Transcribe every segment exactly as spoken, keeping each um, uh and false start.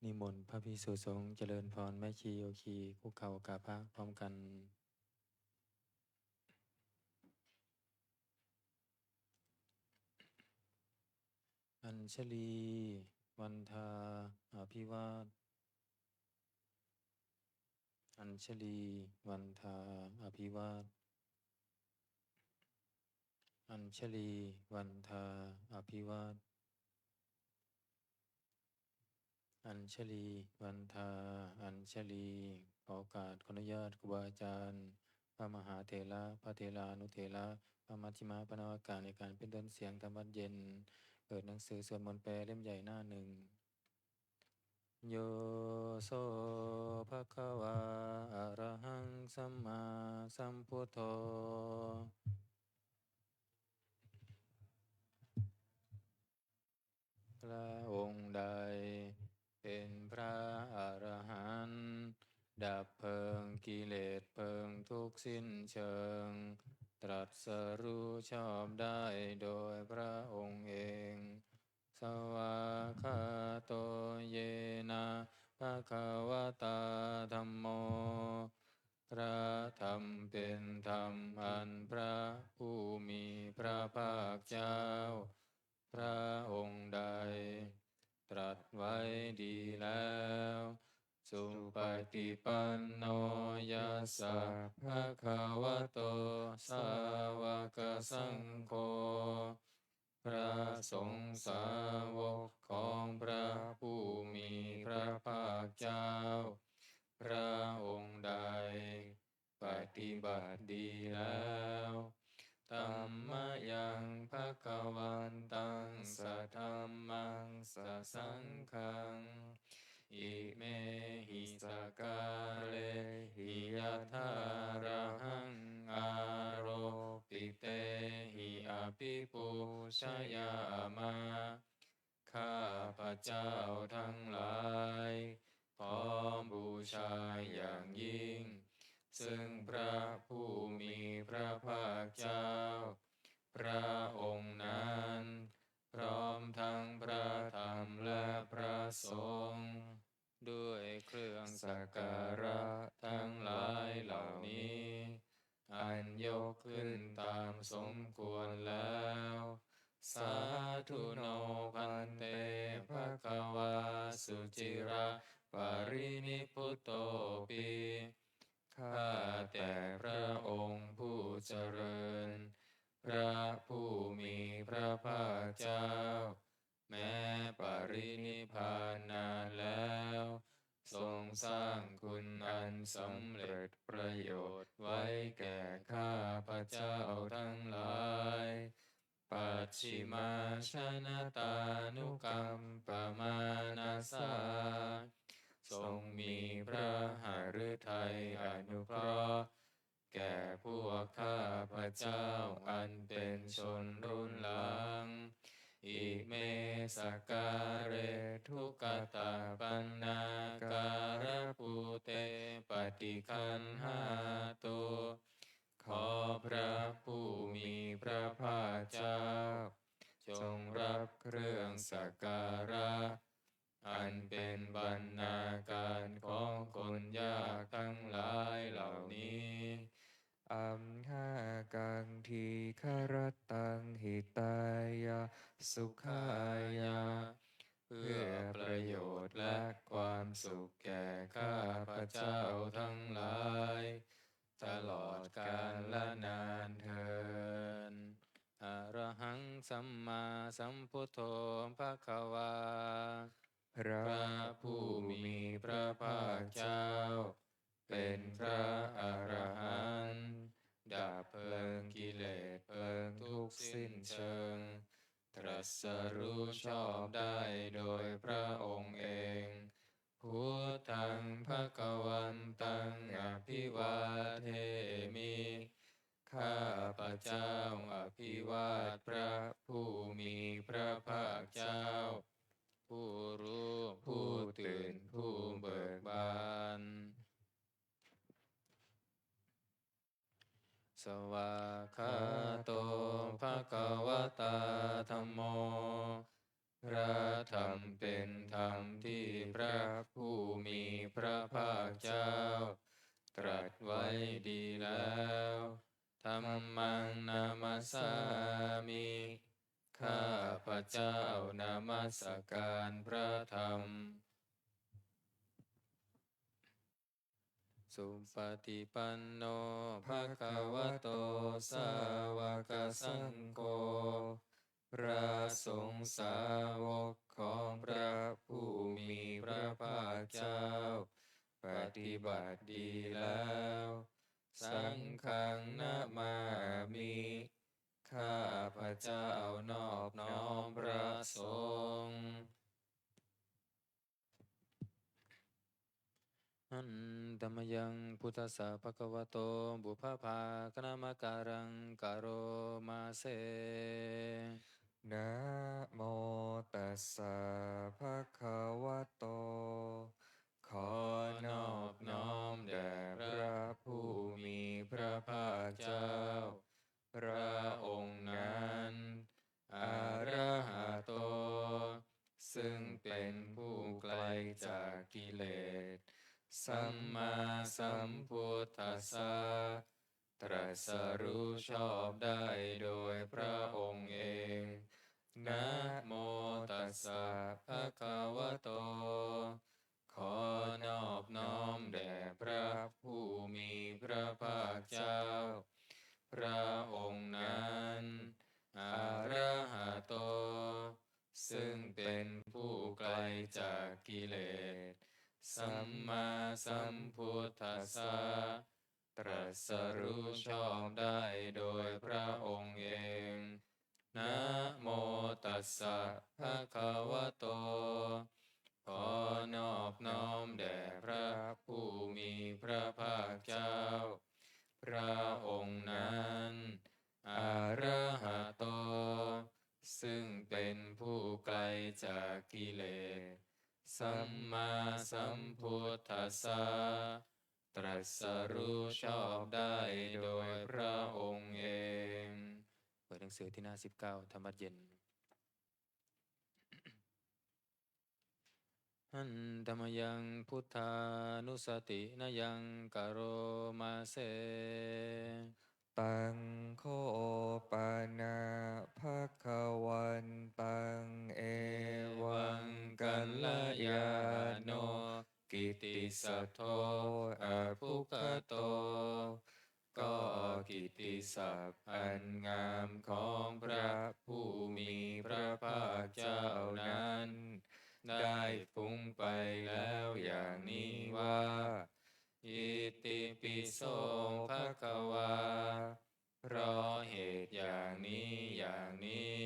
นิมนต์พระภิกษุสงฆ์เจริญพร แม่ชีโยคีคุกเข่ากราบพระพร้อมกัน Añjalī vandā abhivād. Añjalī vandā abhivād. Añjalī vandā abhivād. Añjalī vandā añjalī. ขอโอกาส ขออนุญาตครูบาอาจารย์ พระมหาเถระ พระเถรานุเถระ พระมัชฌิมะ พระนวากะ ในการเปล่งต้นเสียงธรรมวัตรเย็น เปิดหนังสือสวดมนต์แปลเล่มใหญ่หน้าหนึ่ง Yo so bhagavā arahaṃ sammāsambuddho. พระองค์ใดเป็นพระอรหันต์ ดับเพลิงกิเลสเพลิงทุกข์สิ้นเชิง ตรัสรู้ชอบได้โดยพระองค์เอง Svākkhāto yena bhagavatā dhammo. พระธรรมเป็นธรรมอันพระผู้มีพระภาคเจ้า พระองค์ใดตรัสไว้ดีแล้ว Supaṭipanno yassa bhagavato sāvakasaṅgho. พระสงฆ์สาวกของพระผู้มีพระภาคเจ้า พระองค์ใดปฏิบัติดีแล้ว Tammayaṃ bhagavantaṃ sadhammaṃ sasaṅghaṃ. Imehi sakkārehi yathārahaṃ āropitehi abhipūjayāma. ข้าพเจ้าทั้งหลาย ขอบูชาอย่างยิ่ง ซึ่งพระผู้มีพระภาคเจ้า พระองค์นั้น พร้อมทั้งพระธรรมและพระสงฆ์ ด้วยเครื่องสักการะทั้งหลายเหล่านี้ อันยกขึ้นตามสมควรแล้ว Sādhu no bhante bhagavā suciraparinibbutopi. ข้าแต่พระองค์ผู้เจริญ พระผู้มีพระภาคเจ้า แม้ปรินิพพานนานแล้ว ทรงสร้างคุณอันสำเร็จประโยชน์ไว้แก่ข้าพเจ้าทั้งหลาย Pacchimājanatānukampamānasā. ทรงมีพระหฤทัยอนุเคราะห์ แก่พวกข้าพเจ้าอันเป็นชนรุ่นหลัง Ime sakkāre duggatapaṇṇākārabhūte paṭiggaṇhātu. ขอพระผู้มีพระภาคเจ้า จงรับเครื่องสักการะ อันเป็นบรรณาการของคนยากทั้งหลายเหล่านี้ Amhākaṃ dīgharattaṃ hitāya sukhāya. เพื่อประโยชน์และความสุขแก่ข้าพเจ้าทั้งหลาย ตลอดกาลนานเทอญ Arahaṃ sammāsambuddho bhagavā. พระผู้มีพระภาคเจ้า เป็นพระอรหันต์ ดับเพลิงกิเลสเพลิงทุกข์สิ้นเชิง ตรัสรู้ชอบได้โดยพระองค์เอง Buddhaṃ bhagavantaṃ abhivādemi. ข้าพเจ้าอภิวาทพระผู้มีพระภาคเจ้า ผู้รู้ผู้ตื่นผู้เบิกบาน Svākkhāto bhagavatā dhammo. พ พระธรรมเป็นธรรมที่พระผู้มีพระภาคเจ้าตรัสไว้ดีแล้ว Dhammaṃ namassāmi ข้าพเจ้านมัสการพระธรรม Supaṭipanno bhagavato sāvakasaṅgho พระสงฆ์สาวกของพระผู้มีพระภาคเจ้า ปฏิบัติดีแล้ว Saṅghaṃ namāmi ข้าพเจ้านอบน้อมพระสงฆ์ Handa mayaṃ buddhassa bhagavato pubbabhāganamakāraṃ karoma se. Namo tassa bhagavato ขอนอบน้อมแด่พระผู้มีพระภาคเจ้า พระองค์นั้น arahato ซึ่งเป็นผู้ไกลจากกิเลส sammāsambuddhassa ตรัสรู้ชอบได้โดยพระองค์เอง namo tassa bhagavato ขอนอบน้อมแด่พระผู้มีพระภาคเจ้า พระองค์นั้น arahato ซึ่งเป็นผู้ไกลจากกิเลส sammāsambuddhassa ตรัสรู้ชอบได้โดยพระองค์เอง namo tassa bhagavato ขอนอบน้อมแด่พระผู้มีพระภาคเจ้า พระองค์นั้น arahato ซึ่งเป็นผู้ไกลจากกิเลส sammāsambuddhassa ตรัสรู้ชอบได้โดยพระองค์เอง เปิดหนังสือที่หน้าสิบเก้า ธรรมวัตรเย็น Handa mayaṃ buddhānussatinayaṃ karoma se. Taṃ kho pana bhagavantaṃ evaṃ kalyāṇo kittisaddo abbhuggato ก็กิตติศัพท์อันงามของพระผู้มีพระภาคเจ้านั้น ได้ฟุ้งไปแล้วอย่างนี้ว่า Itipi so bhagavā เพราะเหตุอย่างนี้อย่างนี้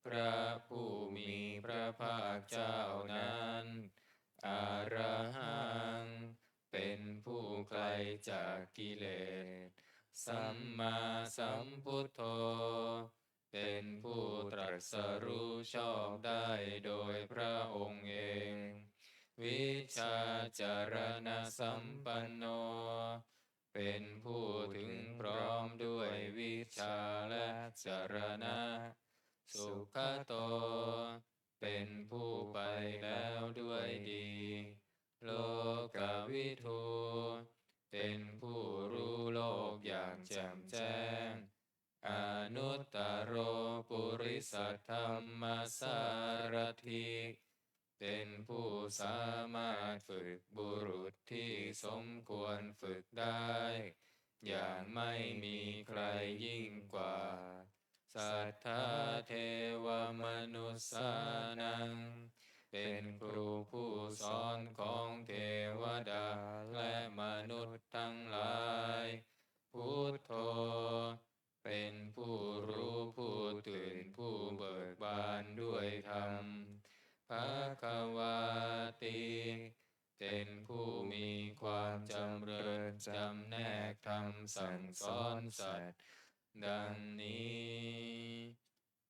พระผู้มีพระภาคเจ้านั้น arahaṃ เป็นผู้ไกลจากกิเลส sammāsambuddho เป็นผู้ตรัสรู้ชอบได้โดยพระองค์เอง vijjācaraṇasampanno เป็นผู้ถึงพร้อมด้วยวิชชาและจรณะ sugato เป็นผู้ไปแล้วด้วยดี lokavidū เป็นผู้รู้โลกอย่างแจ่มแจ้ง anuttaro purisadammasārathi เป็นผู้สามารถฝึกบุรุษที่สมควรฝึกได้ อย่างไม่มีใครยิ่งกว่า satthā devamanussānaṃ เป็นครูผู้สอนของเทวดาและมนุษย์ทั้งหลาย buddho เป็นผู้รู้ผู้ตื่นผู้เบิกบานด้วยธรรม bhagavāti เป็นผู้มีความจำเริญจำแนกธรรมสั่งสอนสัตว์ ดังนี้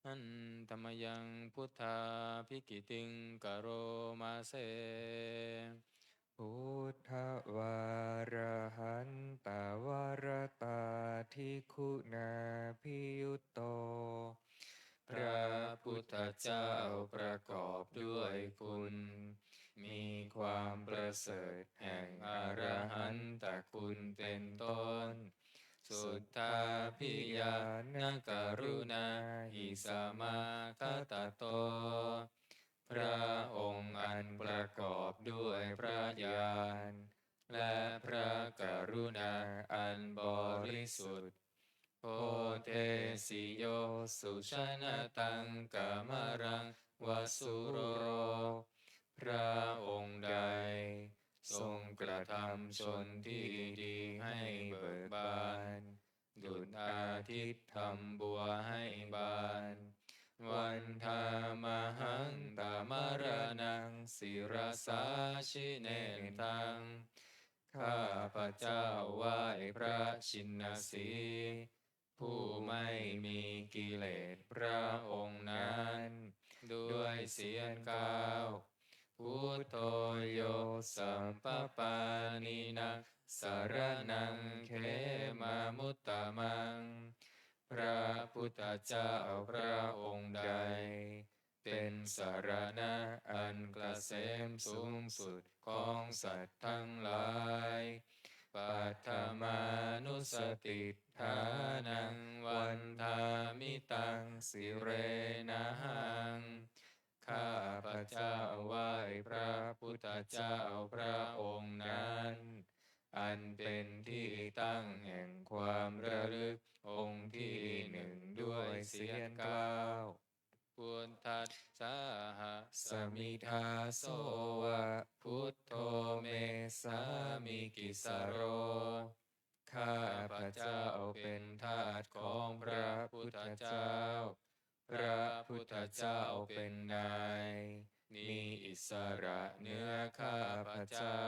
Handa mayaṃ buddhābhigītiṃ karoma se. Buddhavārahantavaratādiguṇābhiyutto พระพุทธเจ้าประกอบด้วยคุณ มีความประเสริฐแห่งอรหันตคุณเป็นต้น Suddhābhiñāṇakaruṇāhi samāgatatto พระองค์อันประกอบด้วยพระญาณ และพระกรุณาอันบริสุทธิ์ Bodhesi yo sujanataṃ kamalaṃ va sūro พระองค์ใดทรงกระทำชนที่ดีให้เบิกบาน ดุจอาทิตย์ทำบัวให้บาน Vandāmahaṃ tamaraṇaṃ sirasā jinendaṃ ข้าพเจ้าไหว้พระชินสีห์ ผู้ไม่มีกิเลส พระองค์นั้น ด้วยเสียงกล่าว Buddho yo sabbapāṇīnaṃ saraṇaṃ khemamuttamaṃ พระพุทธเจ้าพระองค์ใด เป็นสรณะอันเกษมสูงสุดของสัตว์ทั้งหลาย Paṭhamānussatiṭṭhānaṃ vandāmi taṃ sirenahaṃ ข้าพเจ้าไหว้พระพุทธเจ้าพระองค์นั้น อันเป็นที่ตั้งแห่งความระลึกองค์ที่หนึ่งด้วยเสียงกล่าว Buddhassāhasmi dāso va, Buddho me sāmikissaro ข้าพเจ้าเป็นทาสของพระพุทธเจ้า พระพุทธเจ้าเป็นนาย มีอิสระเหนือข้าพเจ้า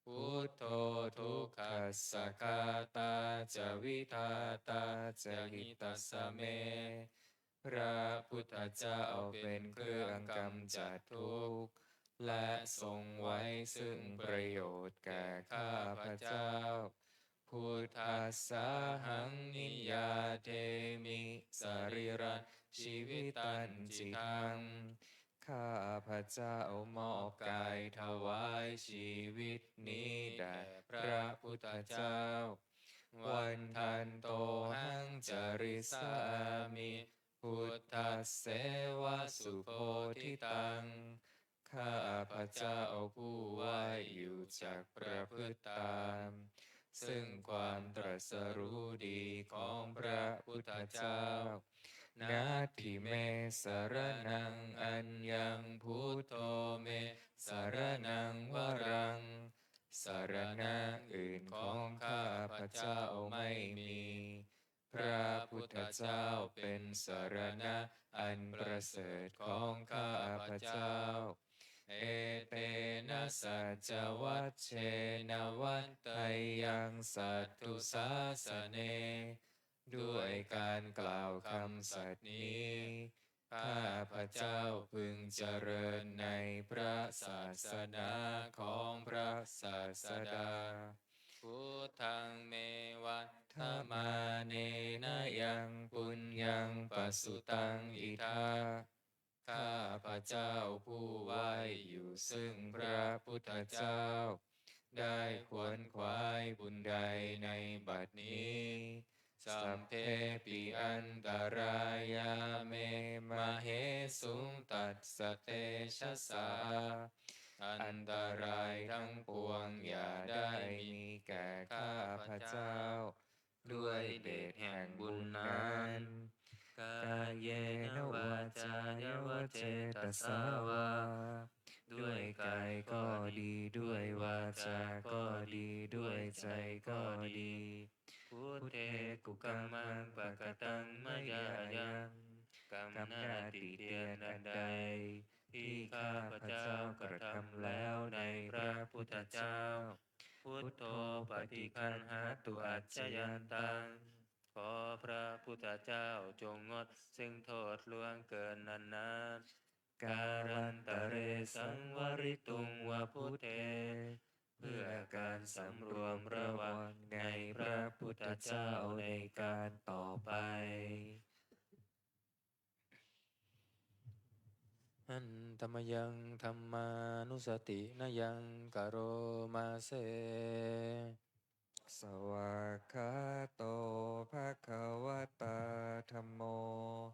Buddho dukkhassa ghātā ca vidhātā ca hitassa me พระพุทธเจ้าเป็นเครื่องกำจัดทุกข์ และทรงไว้ซึ่งประโยชน์แก่ข้าพเจ้า Buddhassāhaṃ niyyādemi sarīrañjīvitañcidaṃ ข้าพเจ้ามอบกายถวายชีวิตนี้แด่พระพุทธเจ้า Vandantohaṃ carissāmi buddhasseva subodhitaṃ ข้าพเจ้าผู้ไหว้อยู่จักประพฤติตาม ซึ่งความตรัสรู้ดีของพระพุทธเจ้า Natthi me saraṇaṃ aññaṃ, Buddho me saraṇaṃ varaṃ สรณะอื่นของข้าพเจ้าไม่มี พระพุทธเจ้าเป็นสรณะอันประเสริฐของข้าพเจ้า Etena saccavajjena vaḍḍheyyaṃ satthu sāsane ด้วยการกล่าวคำสัตย์นี้ ข้าพเจ้าพึงเจริญในพระศาสนาของพระศาสดา Buddhaṃ me vandamānena yaṃ puññaṃ pasutaṃ idha ข้าพเจ้าผู้ไหว้อยู่ซึ่งพระพุทธเจ้า ได้ขวนขวายบุญใดในบัดนี้ Sabbepi antarāyā me māhesuṃ tassa tejasā อันตรายทั้งปวงอย่าได้มีแก่ข้าพเจ้า ด้วยเดชแห่งบุญนั้น Kāyena vācāya va cetasā vā ด้วยกายก็ดี ด้วยวาจาก็ดี ด้วยใจก็ดี Buddhe kukammaṃ pakataṃ mayā yaṃ กรรมหน้าติเตียนอันใด ที่ข้าพเจ้ากระทำแล้วในพระพุทธเจ้า Buddho paṭiggaṇhātu accayantaṃ ขอพระพุทธเจ้าจงงดซึ่งโทษล่วงเกินนั้นๆ Kālantare saṃvarituṃ va Buddhe เพื่อการสำรวมระวังในพระพุทธเจ้าในการต่อไป Handa mayaṃ dhammānussatinayaṃ karoma se. Svākkhāto bhagavatā dhammo.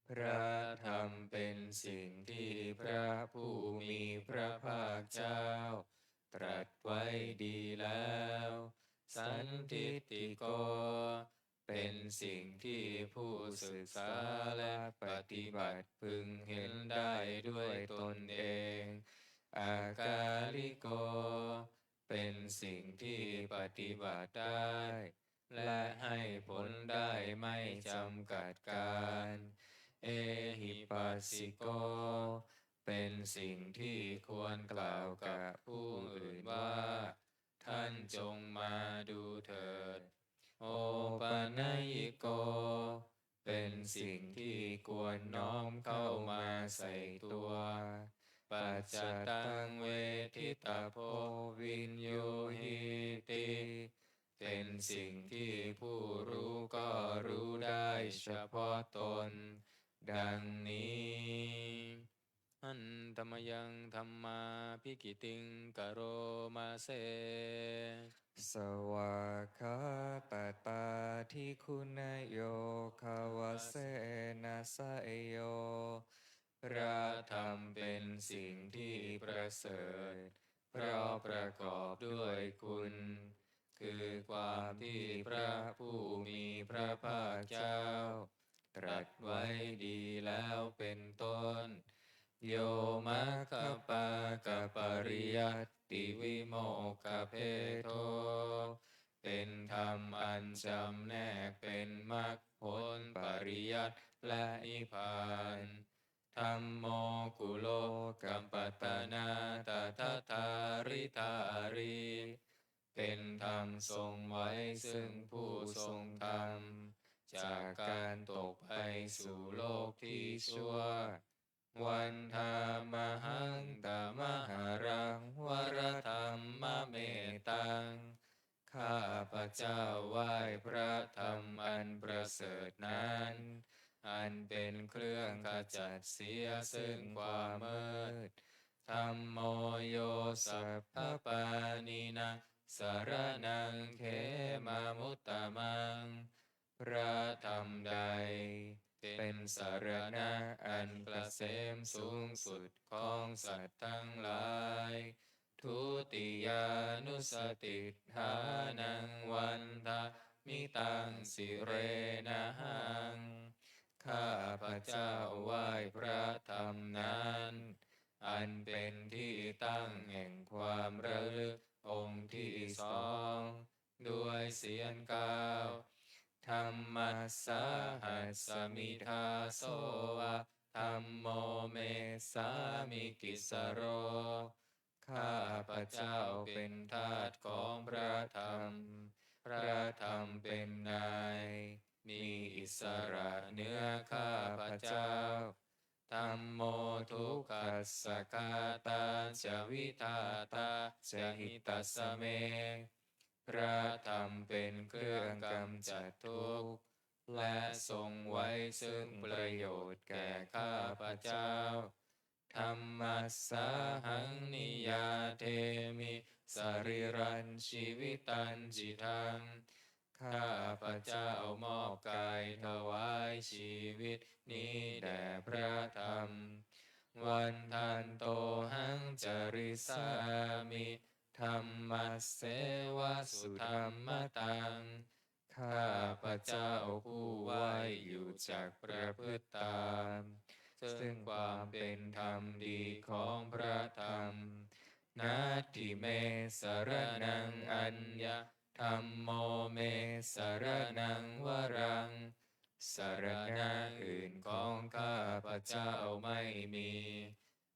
พระธรรมเป็นสิ่งที่พระผู้มีพระภาคเจ้าตรัสไว้ดีแล้ว Sandiṭṭhiko เป็นสิ่งที่ผู้ศึกษาและปฏิบัติพึงเห็นได้ด้วยตนเอง Akāliko เป็นสิ่งที่ปฏิบัติได้ และให้ผลได้ไม่จำกัดกาล Ehipassiko เป็นสิ่งที่ควรกล่าวกับผู้อื่นว่า ท่านจงมาดูเถิด Opanayiko เป็นสิ่งที่ควรน้อมเข้ามาใส่ตัว Paccattaṃ veditabbo viññūhīti เป็นสิ่งที่ผู้รู้ก็รู้ได้เฉพาะตน ดังนี้ Handa mayaṃ dhammābhigītiṃ karoma se. Svākkhātatādiguṇayogavasena seyyo. พระธรรมเป็นสิ่งที่ประเสริฐ เพราะประกอบด้วยคุณ คือความที่พระผู้มีพระภาคเจ้าตรัสไว้ดีแล้วเป็นต้น Yo maggapākapariyattipimokkhabhedo เป็นธรรมอันจำแนกเป็นมรรคผลปริยัติและนิพพาน Dhammo kulokapatanā tadadhāridhārī เป็นธรรมทรงไว้ซึ่งผู้ทรงธรรม จากการตกไปสู่โลกที่ชั่ว Vandāmahaṃ tamaharaṃ varaḍammametaṃ ข้าพเจ้าไหว้พระธรรมอันประเสริฐนั้น อันเป็นเครื่องขจัดเสียซึ่งความมืด Dhammo yo sabbapāṇīnaṃ saraṇaṃ khemamuttamaṃ พระธรรมใดเป็นสรณะอันเกษมสูงสุดของสัตว์ทั้งหลาย Dutiyānussatiṭṭhānaṃ vandāmi taṃ sirenahaṃ ข้าพเจ้าไหว้พระธรรมนั้น อันเป็นที่ตั้งแห่งความระลึกองค์ที่สอง ด้วยเสียงกล่าว Dhammassāhasmi dāso va dhammo me sāmikissaro ข้าพเจ้าเป็นทาสของพระธรรม พระธรรมเป็นนาย มีอิสระเหนือข้าพเจ้า Dhammo dukkhassa ghātā ca vidhātā ca hitassa me พระธรรมเป็นเครื่องกำจัดทุกข์ และทรงไว้ซึ่งประโยชน์แก่ข้าพเจ้า Dhammassāhaṃ niyyādemi sarīrañjīvitañcidaṃ ข้าพเจ้ามอบกายถวายชีวิตนี้แด่พระธรรม Vandantohaṃ carissāmi dhammasseva sudhammataṃ ข้าพเจ้าผู้ไหว้อยู่จักประพฤติตาม ซึ่งความเป็นธรรมดีของพระธรรม Natthi me saraṇaṃ aññaṃ dhammo me saraṇaṃ varaṃ สรณะอื่นของข้าพเจ้าไม่มี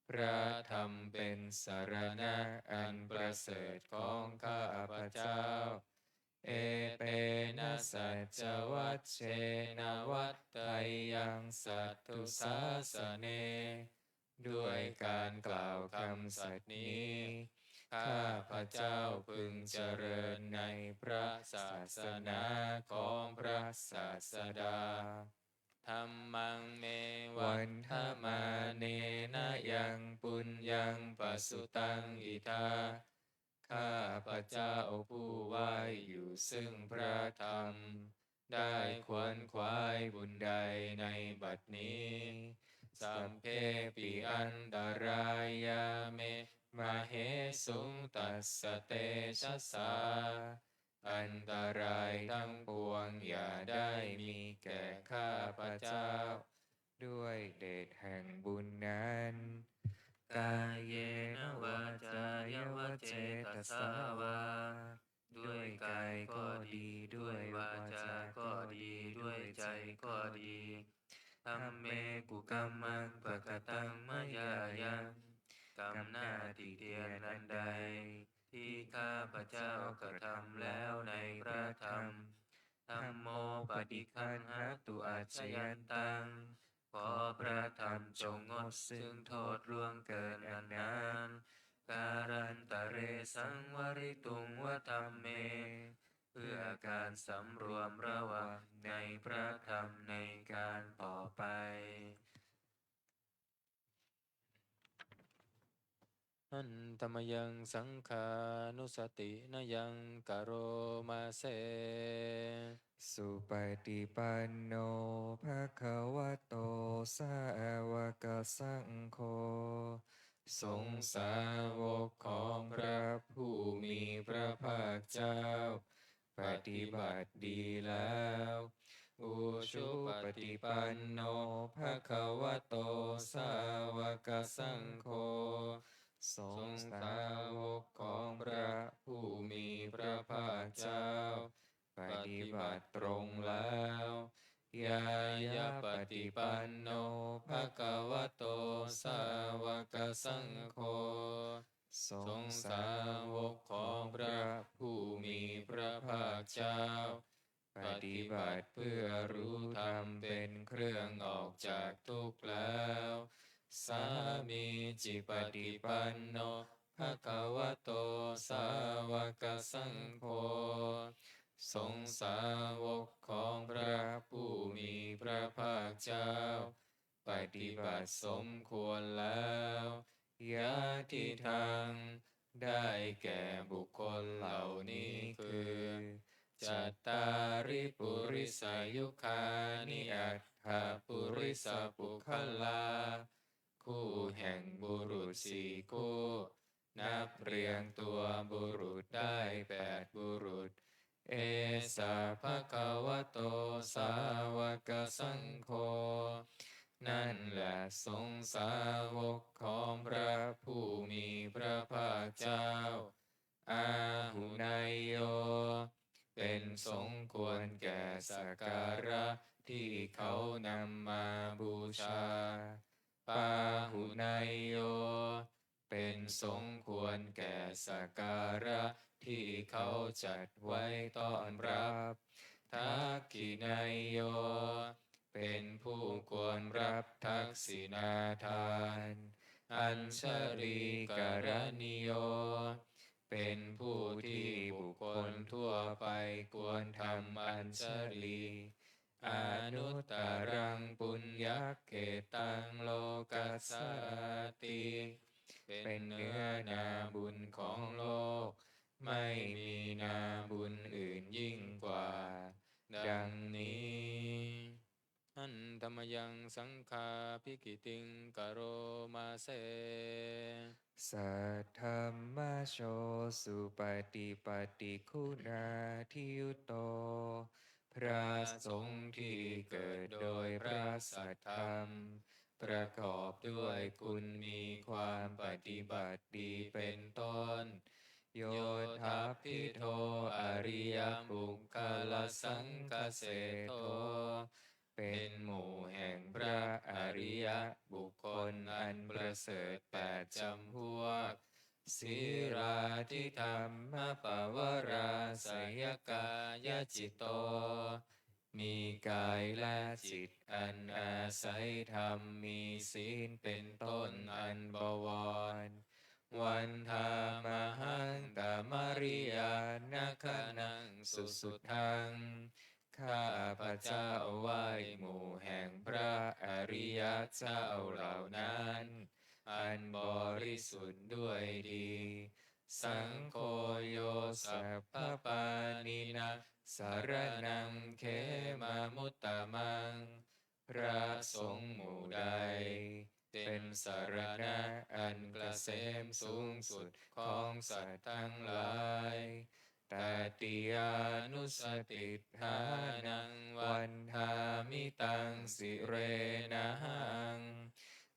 พระธรรมเป็นสรณะอันประเสริฐของข้าพเจ้า Etena saccavajjena vaḍḍheyyaṃ satthu sāsane ด้วยการกล่าวคำสัตย์นี้ ข้าพเจ้าพึงเจริญในพระศาสนาของพระศาสดา dhammaṃ me vandamānena yaṃ puññaṃ pasutaṃ idha. ข้าพเจ้าผู้ไหว้อยู่ซึ่งพระธรรม ได้ขวนขวายบุญใดในบัดนี้ sabbepi antarāyā me māhesuṃ tassa tejasā. อันตรายทั้งปวงอย่าได้มีแก่ข้าพเจ้า ด้วยเดชแห่งบุญนั้น kāyena vācāya va cetasā vā ด้วยกายก็ดี ด้วยวาจาก็ดี ด้วยใจก็ดี dhamme kukammaṃ pakataṃ mayā yaṃ กรรมหน้าติเตียนอันใด ที่ข้าพเจ้ากระทำแล้วในพระธรรม dhammo paṭiggaṇhatu accayantaṃ ขอพระธรรมจงงดซึ่งโทษล่วงเกินอันนั้น kālantare saṃvarituṃ va dhamme เพื่อการสำรวมระวังในพระธรรมในการต่อไป handa mayaṃ saṅghānussatinayaṃ karoma se. Supaṭipanno bhagavato sāvakasaṅgho. สงฆ์สาวกของพระผู้มีพระภาคเจ้า ปฏิบัติดีแล้ว Ujupaṭipanno bhagavato sāvakasaṅgho. สงฆ์สาวกของพระผู้มีพระภาคเจ้า ปฏิบัติตรงแล้ว Ñāyapaṭipanno bhagavato sāvakasaṅgho. สงฆ์สาวกของพระผู้มีพระภาคเจ้า ปฏิบัติเพื่อรู้ธรรมเป็นเครื่องออกจากทุกข์แล้ว Sāmīcipaṭipanno bhagavato sāvakasaṅgho. สงฆ์สาวกของพระผู้มีพระภาคเจ้า ปฏิบัติสมควรแล้ว Yadidaṃ ได้แก่บุคคลเหล่านี้คือ cattāri purisayugāni aṭṭha purisapuggalā คู่แห่งบุรุษสี่คู่ นับเรียงตัวบุรุษได้แปดบุรุษ Esa bhagavato sāvakasaṅgho. นั่นแหละสงฆ์สาวกของพระผู้มีพระภาคเจ้า Āhuneyyo เป็นสงฆ์ควรแก่สักการะที่เขานำมาบูชา Pāhuneyyo เป็นสงฆ์ควรแก่สักการะที่เขาจัดไว้ต้อนรับ Dakkhiṇeyyo เป็นผู้ควรรับทักษิณาทาน Añjalikaraṇīyo เป็นผู้ที่บุคคลทั่วไปควรทำอัญชลี Anuttaraṃ puññakkhettaṃ lokassāti เป็นเนื้อนาบุญของโลก ไม่มีนาบุญอื่นยิ่งกว่า ดังนี้ Handa mayaṃ saṅghābhigītiṃ karoma se. Saddhammajo supaṭipattiguṇādiyutto พระสงฆ์ที่เกิดโดยพระสัทธรรม ประกอบด้วยคุณมีความปฏิบัติดีเป็นต้น Yottabhito ariyapuggalasaṅghaseṭṭho เป็นหมู่แห่งพระอริยบุคคลอันประเสริฐแปดจำพวก Sīlādidhammapavarāsayakāyacitto มีกายและจิตอันอาศัยธรรมมีศีลเป็นต้นอันบวร Vandāmahaṃ tamariyāna gaṇaṃ susuddhaṃ ข้าพเจ้าไหว้หมู่แห่งพระอริยเจ้าเหล่านั้น อันบริสุทธิ์ด้วยดี Saṅgho yo sabbapāṇīnaṃ saraṇaṃ khemamuttamaṃ. พระสงฆ์หมู่ใด เป็นสรณะอันเกษมสูงสุดของสัตว์ทั้งหลาย Tatiyānussatiṭṭhānaṃ vandāmi taṃ sirenahaṃ.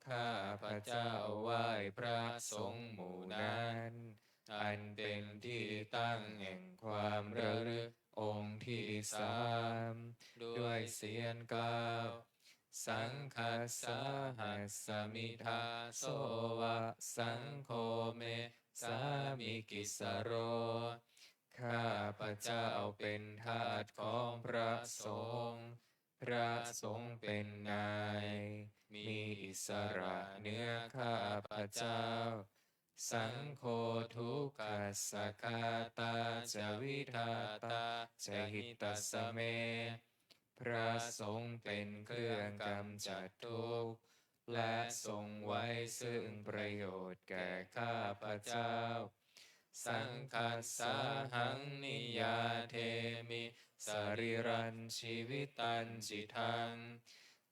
ข้าพเจ้าไหว้พระสงฆ์หมู่นั้น อันเป็นที่ตั้งแห่งความระลึกองค์ที่สาม ด้วยเสียงกล่าว Saṅghassāhasmi dāso va saṅgho me sāmikissaro. ข้าพเจ้าเป็นทาสของพระสงฆ์ พระสงฆ์เป็นนาย มีอิสระเหนือข้าพเจ้า Saṅgho dukkhassa ghātā ca vidhātā ca hitassa me. พระสงฆ์เป็นเครื่องกำจัดทุกข์ และทรงไว้ซึ่งประโยชน์แก่ข้าพเจ้า Saṅghassāhaṃ niyyādemi sarīrañjīvitañcidaṃ.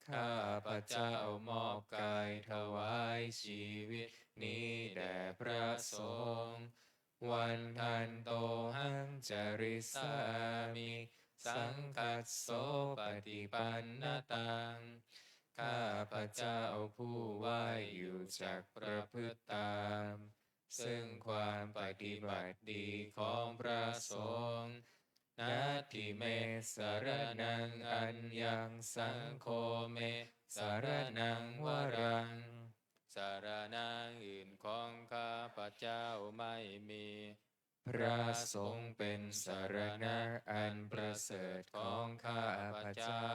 ข้าพเจ้ามอบกายถวายชีวิตนี้แด่พระสงฆ์ Vandantohaṃ carissāmi saṅghassopaṭipannataṃ. ข้าพเจ้าผู้ไหว้อยู่จักประพฤติตาม ซึ่งความปฏิบัติดีของพระสงฆ์ Natthi me saraṇaṃ aññaṃ saṅgho me saraṇaṃ varaṃ. สรณะอื่นของข้าพเจ้าไม่มี พระสงฆ์เป็นสรณะอันประเสริฐของข้าพเจ้า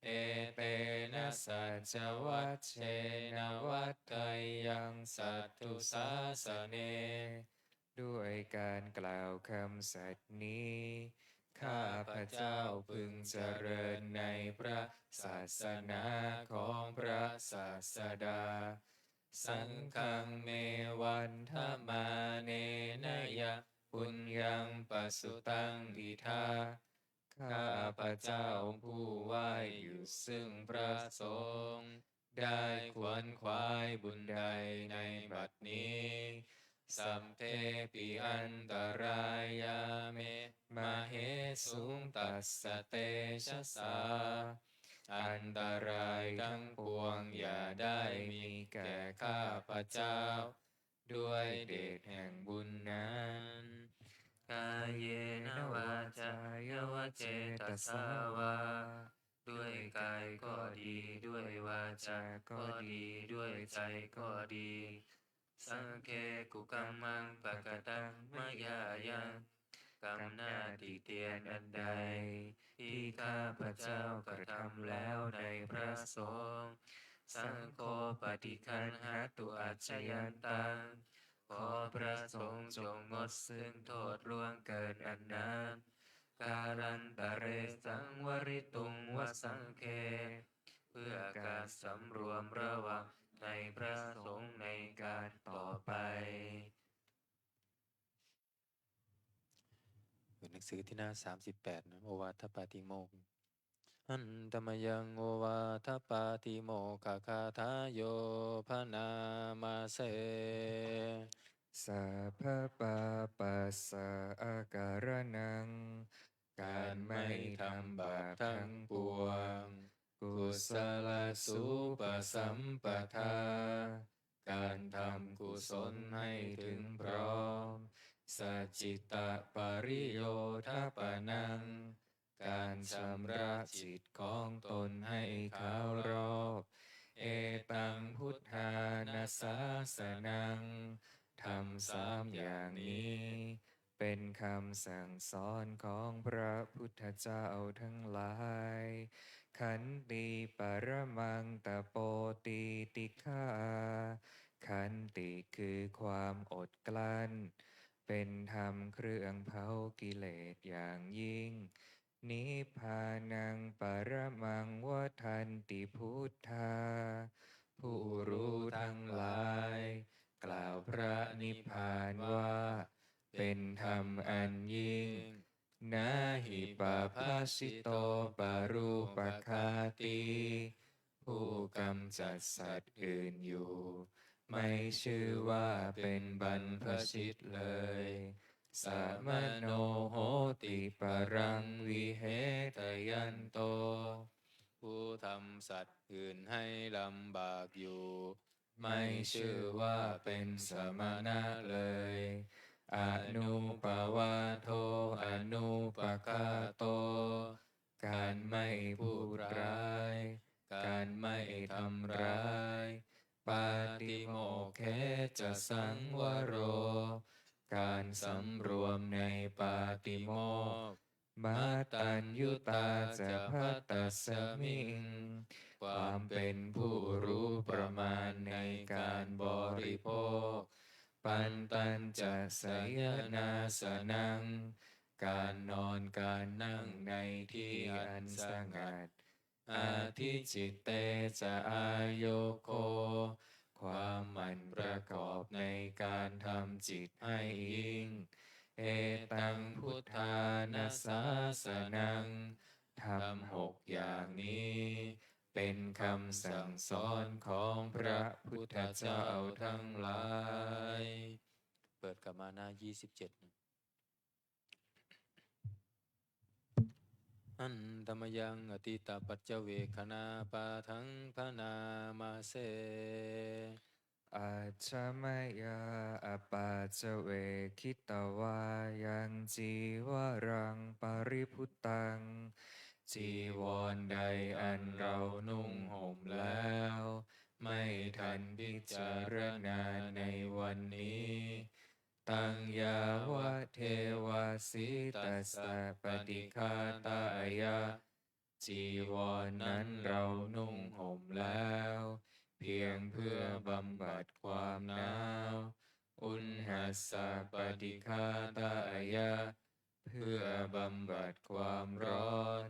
Etena saccavajjena vaḍḍheyyaṃ satthu sāsane. ด้วยการกล่าวคำสัตย์นี้ ข้าพเจ้าพึงเจริญในพระศาสนาของพระศาสดา Saṅghaṃ me vandamānena yaṃ puññaṃ pasutaṃ idha. ข้าพเจ้าผู้ไหว้อยู่ซึ่งพระสงฆ์ ได้ขวนขวายบุญใดในบัดนี้ Sabbepi antarāyā me māhesuṃ tassa tejasā. อันตรายทั้งปวงอย่าได้มีแก่ข้าพเจ้า ด้วยเดชแห่งบุญนั้น Kāyena vācāya va cetasā vā. ด้วยกายก็ดี ด้วยวาจาก็ดี ด้วยใจก็ดี Saṅghe kukammaṃ pakataṃ mayā yaṃ. กรรมหน้าติเตียนอันใด ที่ข้าพเจ้ากระทำแล้วในพระสงฆ์ Saṅgho paṭiggaṇhatu accayantaṃ. ขอพระสงฆ์จงงดซึ่งโทษล่วงเกินอันนั้น Kālantare saṃvarituṃ va saṅghe. เพื่อการสำรวมระวังในพระสงฆ์ในการต่อไป หนังสือที่หน้าสามสิบแปดนะ โอวาทปาติโมกข์ Handa mayaṃ ovādapāṭimokkhagathayo bhaṇāma se. Sabbapāpassa akaraṇaṃ. การไม่ทำบาปทั้งปวง Kusalasampadāya. การทำกุศลให้ถึงพร้อม Sacittapariyodapanaṃ. การชำระจิตของตนให้ขาวรอบ Etaṃ buddhāna sāsanaṃ. ธรรมสามอย่างนี้ เป็นคำสั่งสอนของพระพุทธเจ้าทั้งหลาย Khantī paramaṃ tapotītikkhā. ขันติคือความอดกลั้น เป็นธรรมเครื่องเผากิเลสอย่างยิ่ง nibbānaṃ paramaṃ vadanti buddhā. ผู้รู้ทั้งหลาย กล่าวพระนิพพานว่า เป็นธรรมอันยิ่ง na hi pabbajito parūpaghātī ผู้กำจัดสัตว์อื่นอยู่ ไม่ชื่อว่าเป็นบรรพชิตเลย samano hoti paraṃ vihetayanto ผู้ทำสัตว์อื่นให้ลำบากอยู่ ไม่ชื่อว่าเป็นสมณะเลย anūpavādo anūpaghāto การไม่พูดร้าย การไม่ทำร้าย pātimokkhe ca saṃvaro การสำรวมในปาติโมกข์ mataññutā ca bhattasmiṃ ความเป็นผู้รู้ประมาณในการบริโภค pantañca sayanāsanaṃ การนอนการนั่งในที่อันสงัด adhicitte ca āyogo ความหมั่นประกอบในการทำจิตให้ยิ่ง etaṃ buddhānusāsanaṃ ธรรมหกอย่างนี้ เป็นคำสั่งสอนของพระพุทธเจ้าทั้งหลาย เปิดกลับมาหน้ายี่สิบเจ็ด Handa mayaṃ atītapaccavekkhaṇapāṭhaṃ bhaṇāma se. Ajja mayā apaccavekkhitvā yaṃ cīvaraṃ paribhuttaṃ จีวรใดอันเรานุ่งห่มแล้ว ไม่ทันพิจารณาในวันนี้ taṃ yāvadeva sītassa paṭighātāya จีวรนั้นเรานุ่งห่มแล้ว เพียงเพื่อบำบัดความหนาว uṇhassa paṭighātāya เพื่อบำบัดความร้อน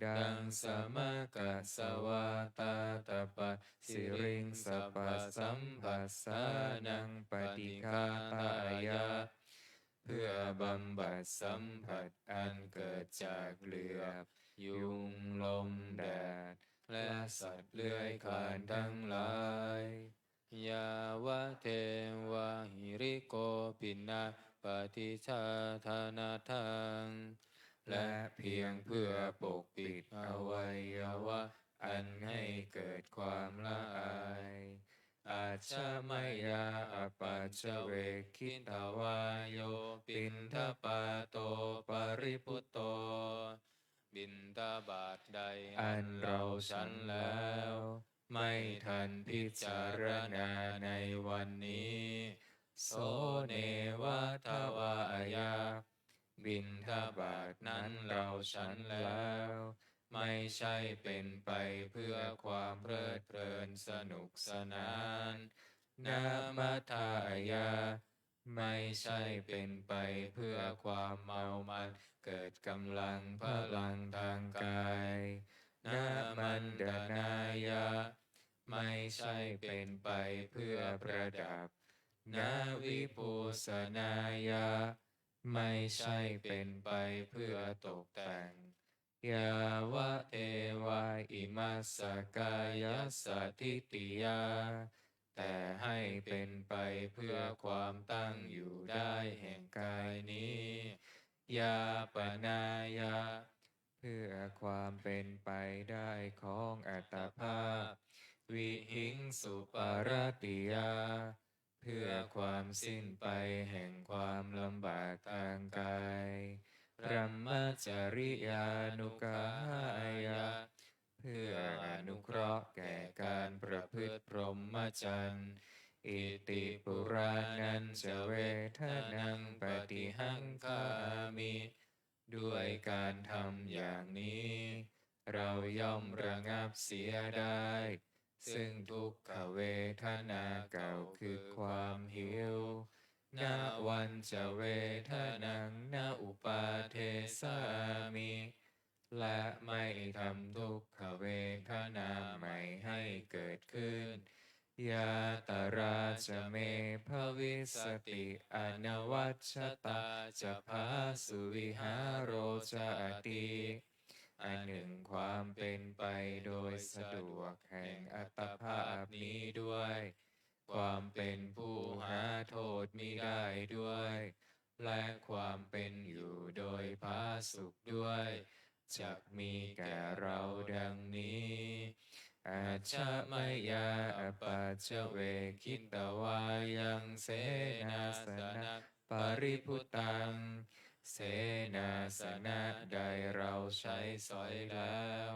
daṃsamakasavātātapasiriṃsapasamphassānaṃ paṭighātāya เพื่อบำบัดสัมผัสอันเกิดจากเหลือบ ยุง ลม แดด และสัตว์เลื้อยคลานทั้งหลาย yāvadeva hirikopinapaṭicchādanatthaṃ และเพียงเพื่อปกปิดอวัยวะอันให้เกิดความละอาย ajja mayā apaccavekkhitvā yo piṇḍapāto paribhutto บิณฑบาตใดอันเราฉันแล้ว ไม่ทันพิจารณาในวันนี้ so neva davāya บิณฑบาตนั้นเราฉันแล้ว ไม่ใช่เป็นไปเพื่อความเพลิดเพลินสนุกสนาน na madāya ไม่ใช่เป็นไปเพื่อความเมามันเกิดกำลังพลังทางกาย na maṇḍanāya ไม่ใช่เป็นไปเพื่อประดับ na vibhūsanāya ไม่ใช่เป็นไปเพื่อตกแต่ง yāvadeva imassa kāyassa ṭhitiyā แต่ให้เป็นไปเพื่อความตั้งอยู่ได้แห่งกายนี้ yāpanāya เพื่อความเป็นไปได้ของอัตภาพ vihiṃsuparatiyā เพื่อความสิ้นไปแห่งความลำบากทางกาย brahmacariyānuggahāya เพื่ออนุเคราะห์แก่การประพฤติพรหมจรรย์ iti purāṇañca vedanaṃ paṭihaṅkhāmi ด้วยการทำอย่างนี้ เราย่อมระงับเสียได้ ซึ่งทุกขเวทนาเก่าคือความหิว navañca vedanaṃ na upādessāmi และไม่ทำทุกขเวทนาใหม่ให้เกิดขึ้น Yātrā ca me bhavissati anavajjatā ca phāsuvihāro cāti. อันหนึ่งความเป็นไปโดยสะดวกแห่งอัตภาพนี้ด้วย ความเป็นผู้หาโทษมิได้ด้วย และความเป็นอยู่โดยผาสุกด้วย จักมีแก่เราดังนี้ Ajja mayā apaccavekkhitvā yaṃ senāsanaṃ paribhuttaṃ. เสนาสนะใดเราใช้สอยแล้ว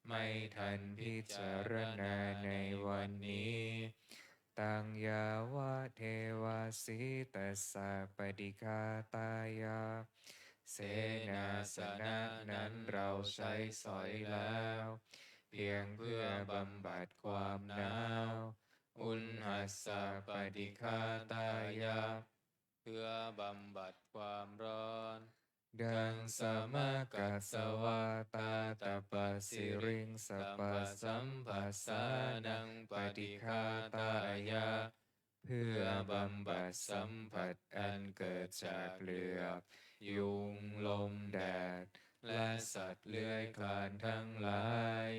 ไม่ทันพิจารณาในวันนี้ Taṃ yāvadeva sītassa paṭighātāya. เสนาสนะนั้นเราใช้สอยแล้ว เพียงเพื่อบำบัดความหนาว Uṇhassa paṭighātāya. เพื่อบำบัดความร้อน Daṃsamakasavātātapasiriṃsapasamphassānaṃ paṭighātāya. เพื่อบำบัดสัมผัสอันเกิดจากเหลือบ ยุง ลม แดด และสัตว์เลื้อยคลานทั้งหลาย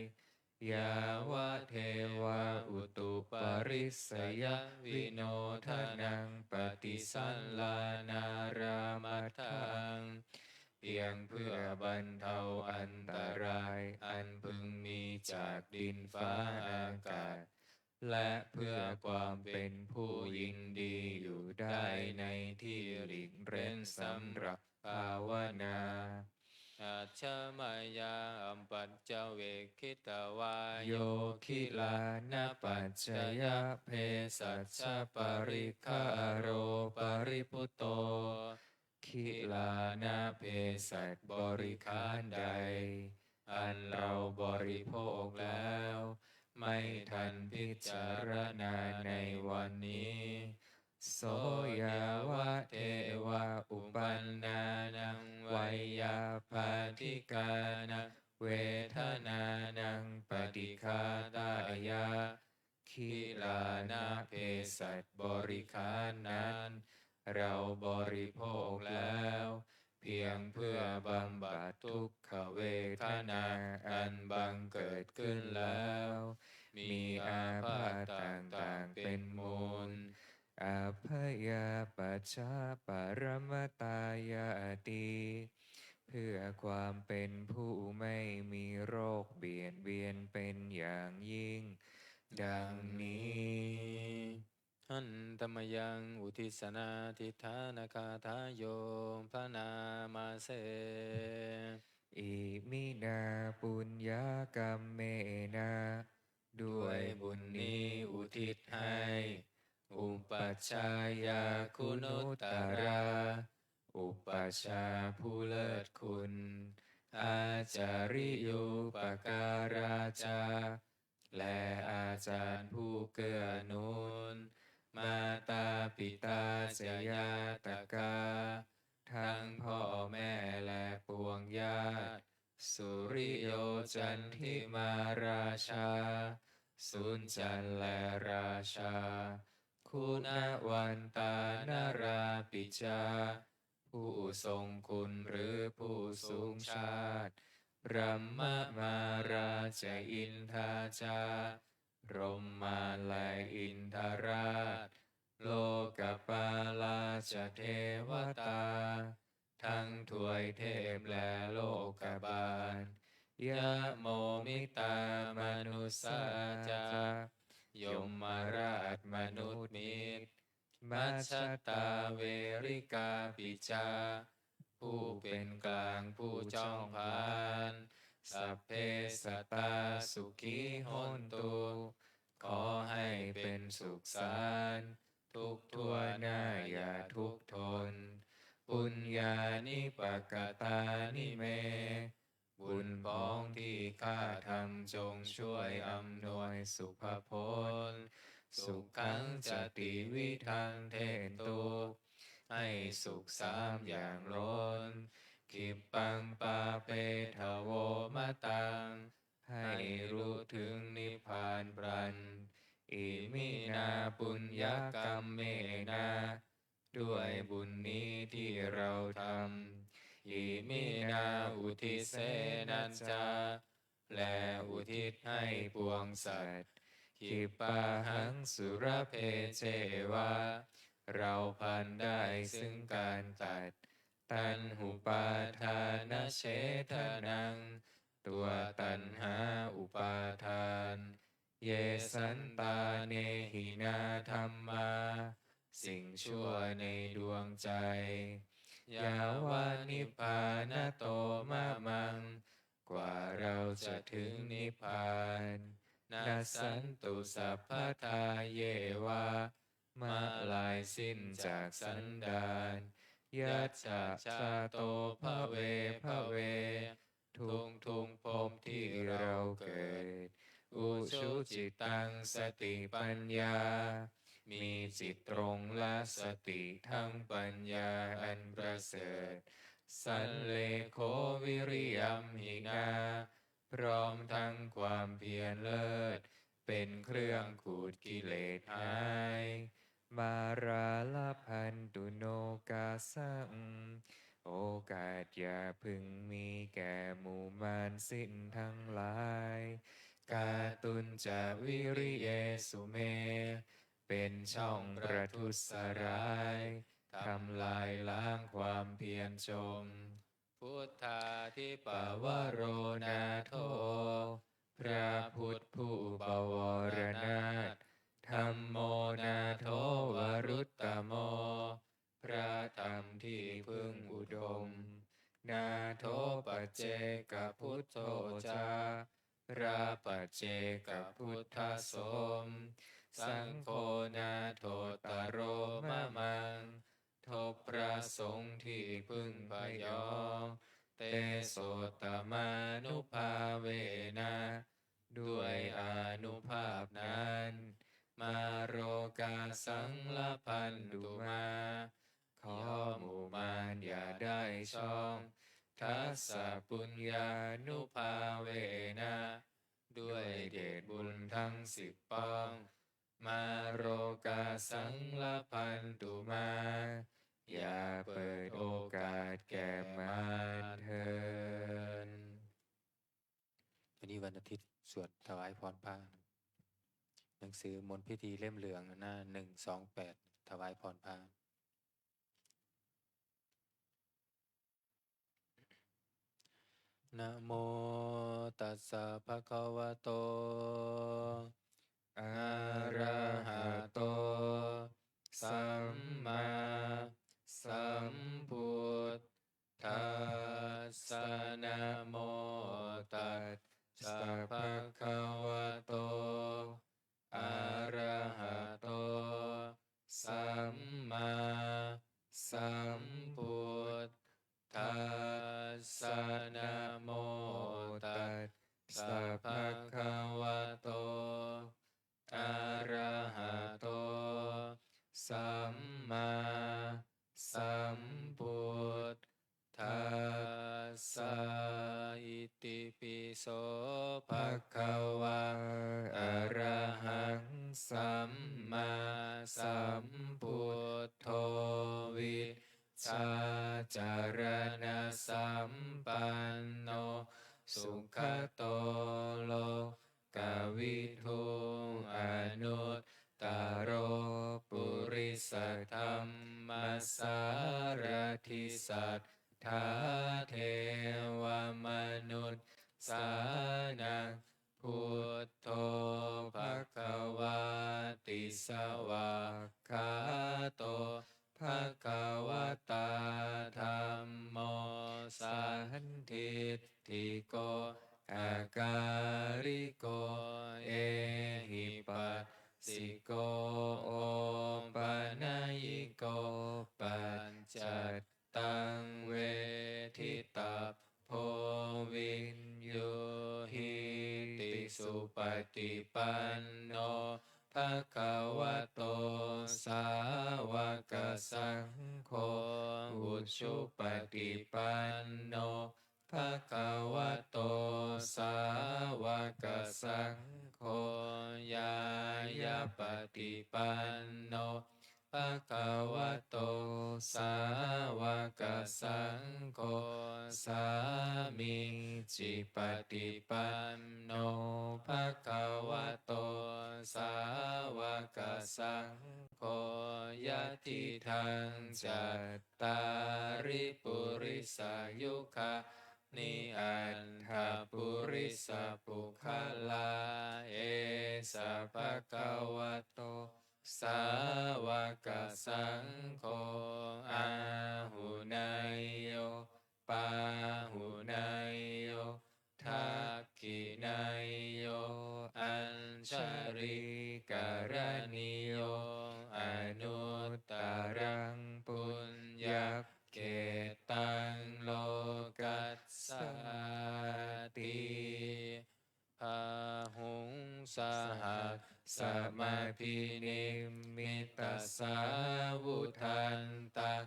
Yāvadeva utuparissayavinodanaṃ paṭisallānārāmatthaṃ. เพียงเพื่อบรรเทาอันตรายอันพึงมีจากดินฟ้าอากาศ และเพื่อความเป็นผู้ยินดีอยู่ได้ในที่หลีกเร้นสำหรับภาวนา Ajja mayā apaccavekkhitvā yo gilānapaccayabhesajjaparikkhāro paribhutto. กิลานะเภสัชบริขารใด อันเราบริโภคแล้ว ไม่ทันพิจารณาในวันนี้ So yāvadeva uppannānaṃ veyyābādhikānaṃ vedanānaṃ paṭighātāya. กิลานะเภสัชบริขารนั้น เราบริโภคแล้ว เพียงเพื่อบำบัดทุกขเวทนาอันบังเกิดขึ้นแล้ว มีอาพาธต่างๆเป็นมูล Abyāpajjhaparamatāyāti. เพื่อความเป็นผู้ไม่มีโรคเบียดเบียนเป็นอย่างยิ่ง ดังนี้ Handa mayaṃ uddissanādhiṭṭhānagāthāyo bhaṇāma se. Iminā puññakammena. ด้วยบุญนี้อุทิศให้ upajjhāyā guṇuttarā. อุปัชฌาย์ผู้เลิศคุณ ācariyūpakārā ca. และอาจารย์ผู้เกื้อหนุน mātā pitā ca ñātakā. ทั้งพ่อแม่และปวงญาติ suriyo candimā rājā. สุญจันทร์และราชา guṇavantā narāpi ca. ผู้ทรงคุณหรือผู้สูงชาติ brahmamārā ca indā ca. พรหมมารและอินทราช lokapālā ca devatā. ทั้งทวยเทพและโลกบาล yamo mittā manussā ca. ยมราชมนุษย์มิตร majjhattā verikāpi ca. ผู้เป็นกลางผู้จ้องผลาญ sabbe sattā sukhī hontu. ขอให้เป็นสุขสันต์ ทุกข์ทั่วหน้าอย่าทุกข์ทน puññāni pakatāni me. บุญพ้องที่ข้าทำจงช่วยอำนวยสุภผล sukhaṃ ca tividhaṃ dentu. ให้สุขสามอย่างล้น khippaṃ pāpetha vomataṃ ให้รู้ถึงนิพพานพลัน iminā puññakammena ด้วยบุญนี้ที่เราทำ iminā uddisena ca และอุทิศให้ปวงสัตว์ khippāhaṃ sulabhe ceva เราพลันได้ซึ่งการตัด taṇhupādānachedanaṃ ตัวตัณหาอุปาทาน ye santāne hinā dhammā สิ่งชั่วในดวงใจ yāva nibbānato mamaṃ กว่าเราจะถึงนิพพาน nassantu sabbadā yeva มะลายสิ้นจากสันดาน yassa jāto bhave bhave ทุกทุกๆภพที่เราเกิด ujucittaṃ satipaññā มีจิตตรงและสติทั้งปัญญาอันประเสริฐ sallekho viriyamhinā พร้อมทั้งความเพียรเลิศ เป็นเครื่องขูดกิเลสหาย mārā labhantu nokāsaṃ โอกาสอย่าพึงมีแก่หมู่มารสิ้นทั้งหลาย kātuñca viriyesu me เป็นช่องประทุษร้าย ทำลายล้างความเพียรจม buddhādhipavaro nātho พระพุทธผู้ปวารณาถ dhammo nātho varuttamo พระธรรมที่พึ่งอุดม nātho paccekabuddho ca พระปัจเจกพุทธสม saṅgho nāthottaro mamaṃ ทบพระสงฆ์ที่พึ่งพยอง tesottamānubhāvena ด้วยอานุภาพนั้น mārokāsaṃ labhantu mā ขอหมู่มารอย่าได้ช่อง tassa puññānubhāvena ด้วยเดชบุญทั้งสิบป้อง mārokāsaṃ labhantu mā อย่าเปิดโอกาสแก่มารเถิด วันนี้วันอาทิตย์ สวดถวายพรพระ หนังสือมนต์พิธีเล่มเหลืองหน้าหนึ่งสองแปด ถวายพรพระ Namo tassa bhagavato arahato sammāsambuddhassa. Namo tassa bhagavato arahato sammāsambuddhassa. Namo tassa bhagavato arahato sammāsambuddhassa. Itipi so bhagavā arahaṃ sammāsambuddho vijjācaraṇasampanno sugato lokavidū anuttaro purisadammasārathi satthā devamanussānaṃ buddho bhagavāti. Svākkhāto bhagavatā dhammo sandiṭṭhiko akāliko ehipassiko opanayiko paccattaṃ veditabbo viññūhīti. Supaṭipanno bhagavato sāvakasaṅgho, ujupaṭipanno bhagavato sāvakasaṅgho, ñāyapaṭipanno bhagavato sāvakasaṅgho, sāmīcipaṭipanno bhagavato sāvakasaṅgho, yadidaṃ cattāri purisayugāni aṭṭha purisapuggalā, esa bhagavato sāvakasaṅgho, āhuneyyo pāhuneyyo dakkhiṇeyyo añjalikaraṇīyo, anuttaraṃ puññakkhettaṃ lokassāti. Bāhuṃ sahassamabhinimmitasāvudhantaṃ,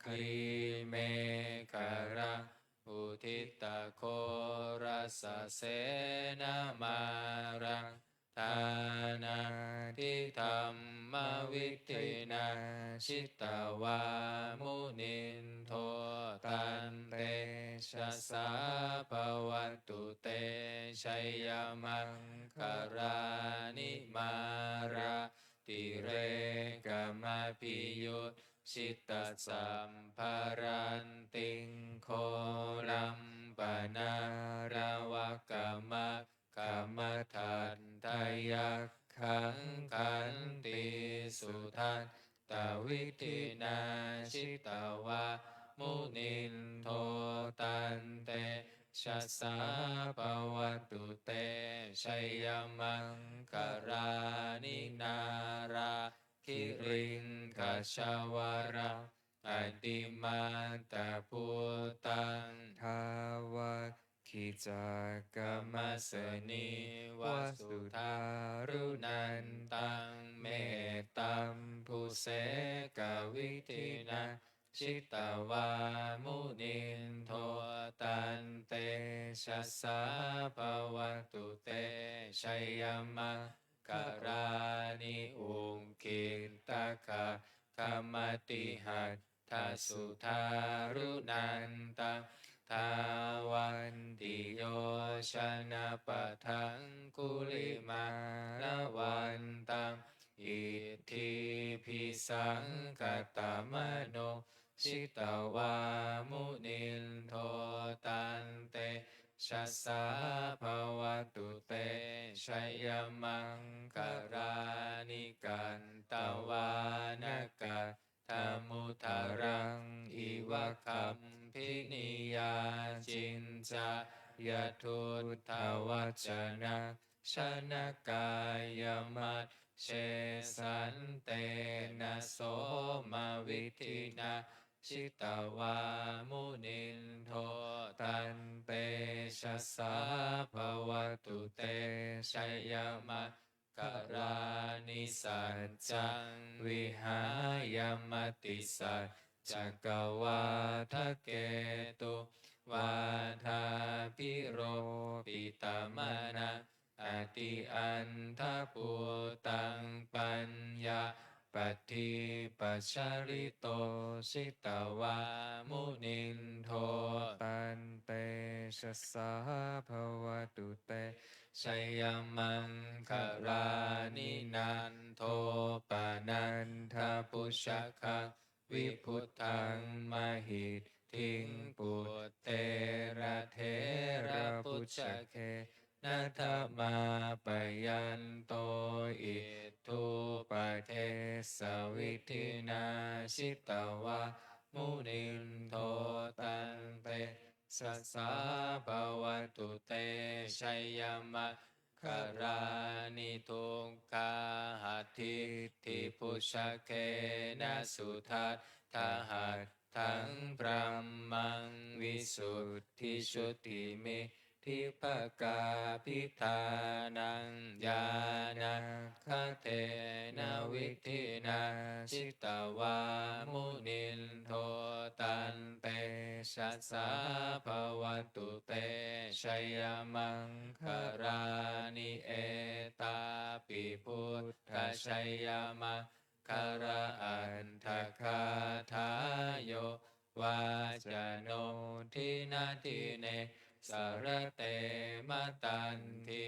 grīmekhalaṃ uditaghorasasenamāraṃ, dānādidhammavidhinā jitavā munindo, tantejasā bhavatu te jayamaṅgalāni. Mārātirekamabhiyujjhitasabbarattiṃ, ghorampanāḷavakamakkhamathaddhayakkhaṃ, khantīsudantavidhinā jitavā munindo, tantejasā bhavatu te jayamaṅgalāni. Nāḷāgiriṃ gajavaraṃ atimattabhūtaṃ, dāvaggicakkamasanīva sudāruṇantaṃ, mettambusekavidhinā jitavā munindo, tantejasā bhavatu te jayamaṅgalāni. Ukkhittakhaggamatihatthasudāruṇantaṃ, dhāvantiyojanapathaṅgulimālavantaṃ, iddhībhisaṅkhatamano jitavā munindo, tantejasā bhavatu te jayamaṅgalāni. Katvāna kaṭṭhamudaraṃ iva gabbhinīyā, ciñcāya duṭṭhavacanaṃ janakāyamajjhe, santena somavidhinā jitavā munindo, tantejasā bhavatu te jayamaṅgalāni. Saccaṃ vihāya matisaccakavādaketuṃ, vādābhiropitamanaṃ atiandhabhūtaṃ, paññāpadīpajalito jitavā munindo, tantejasā bhavatu te jayamaṅgalāni. Nandopanandabhujagaṃ vibudhaṃ mahiddhiṃ, puttena therabhujagena damāpayanto, iddhūpadesavidhinā jitavā munindo, tantejasā bhavatu te jayamaṅ galāni. Duggāhadiṭṭhibhujagena sudaṭṭhahatthaṃ, brahmaṃ visuddhijutimiddhi vipakābhidhānaṃ ñāṇaṃ khatena vidhinā jitavā munindo tantejasā bhavatu te jayamaṅgalāni. Etāpi buddhajayamaṅgalaaṭṭhagāthā yo vācano dinadine sarate matandī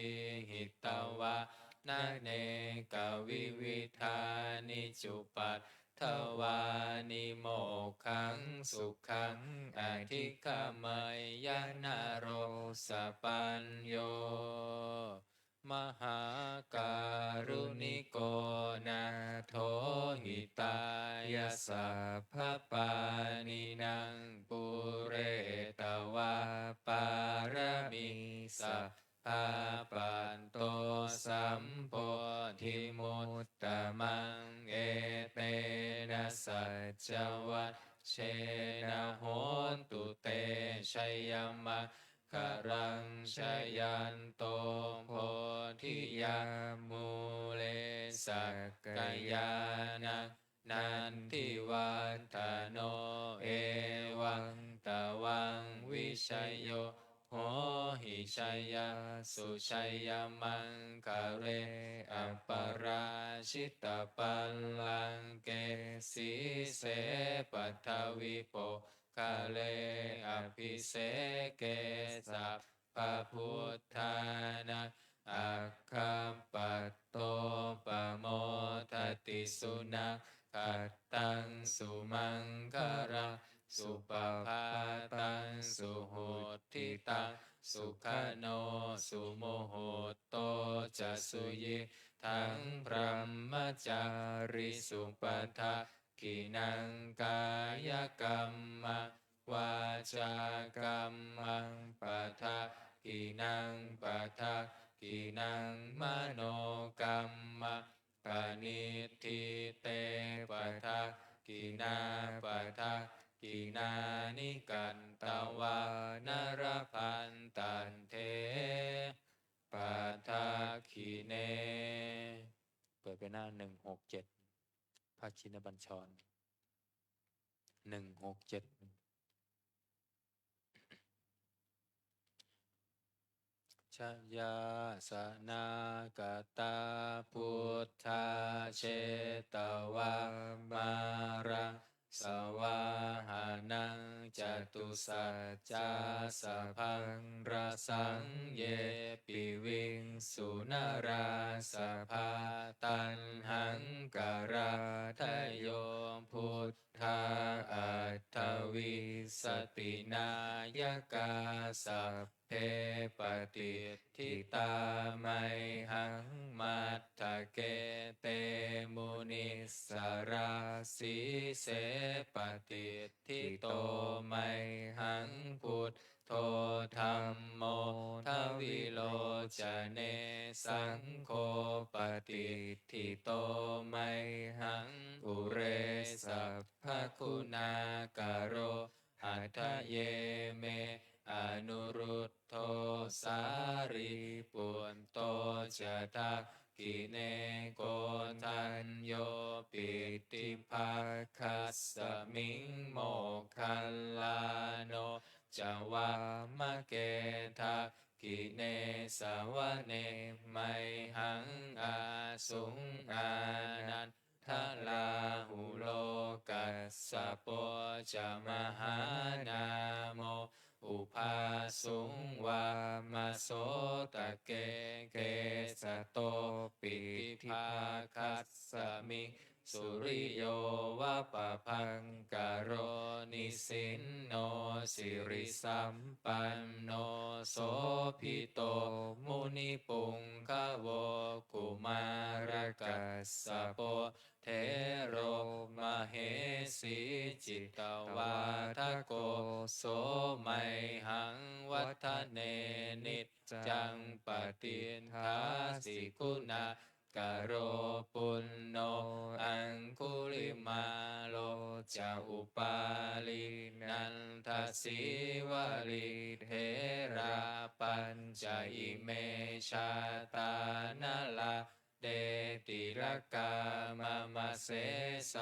hitvānanekavividhāni cupaddavāni mokkhaṃ sukhaṃ adhigameyya naro sapañño. Mahākāruṇiko nātho hitāya sabbapāṇinaṃ pūretvā pāramī sabbā patto sambodhimuttamaṃ. Etena saccavajjena hotu te jayamaṅ galaṃ. Jayanto bodhiyā mūle sakyānaṃ nandivaḍḍhano evaṃ tvaṃ vijayo hohi jayassu jayamaṅgale aparājitapallaṅke sīse paṭhavipok khare abhiseke sabbabuddhānaṃ aggappatto pamodati. Sunakkhattaṃ sumaṅgalaṃ supabhātaṃ suhuṭṭhitaṃ sukhaṇo sumuhutto ca suyiṭṭhaṃ brahmacārisu. Pada ggiṇaṃ kāyakammaṃ vācākammaṃ padakkhiṇaṃ padakkhiṇaṃ manokammaṃ paṇidhī te padakkhiṇā padakkhiṇāni katvāna labhantatthe padakkhiṇe. เปิดไปหน้า หนึ่งหกเจ็ด พระชินบัญชร หนึ่งหกเจ็ด Jayāsanāgatā buddhā jetvā māraṃ savāhanaṃ catusaccāsabhaṃ rasaṃ ye piviṃsu narāsabhā. Taṇhaṅkarādayo buddhā aṭṭhavīsati nāyakā sabbe patiṭṭhitā mayhaṃ matthake te munissarā. Sīse patiṭṭhito mayhaṃ buddho dhammo dvilocane saṅgho patiṭṭhito mayhaṃ ure sabbaguṇākaro. Hadaye me anurud dho sārīputto ca dakkhiṇe koṇḍañño piṭṭhibhāgasmiṃ moggallāno ca vāmake. Dakkhiṇe savane mayhaṃ āsuṃ ānanda rāhulo kassapo ca mahānāmo ubhāsuṃ vāmasotake. Kesato piṭṭhibhāgasmiṃ suriyo va pabhaṅkaro nisinno sirisampanno sobhito munipuṅgavo. Kumārakassapo thero mahesī cittavādako so mayhaṃ vadane niccaṃ patiṭṭhāsi guṇa Sīlapañjasikaro, puṇṇo aṅgulimālo ca, upālī nandasīvalī, therā pañca ime jātā nalāṭe tilakā mama. Sesāsīti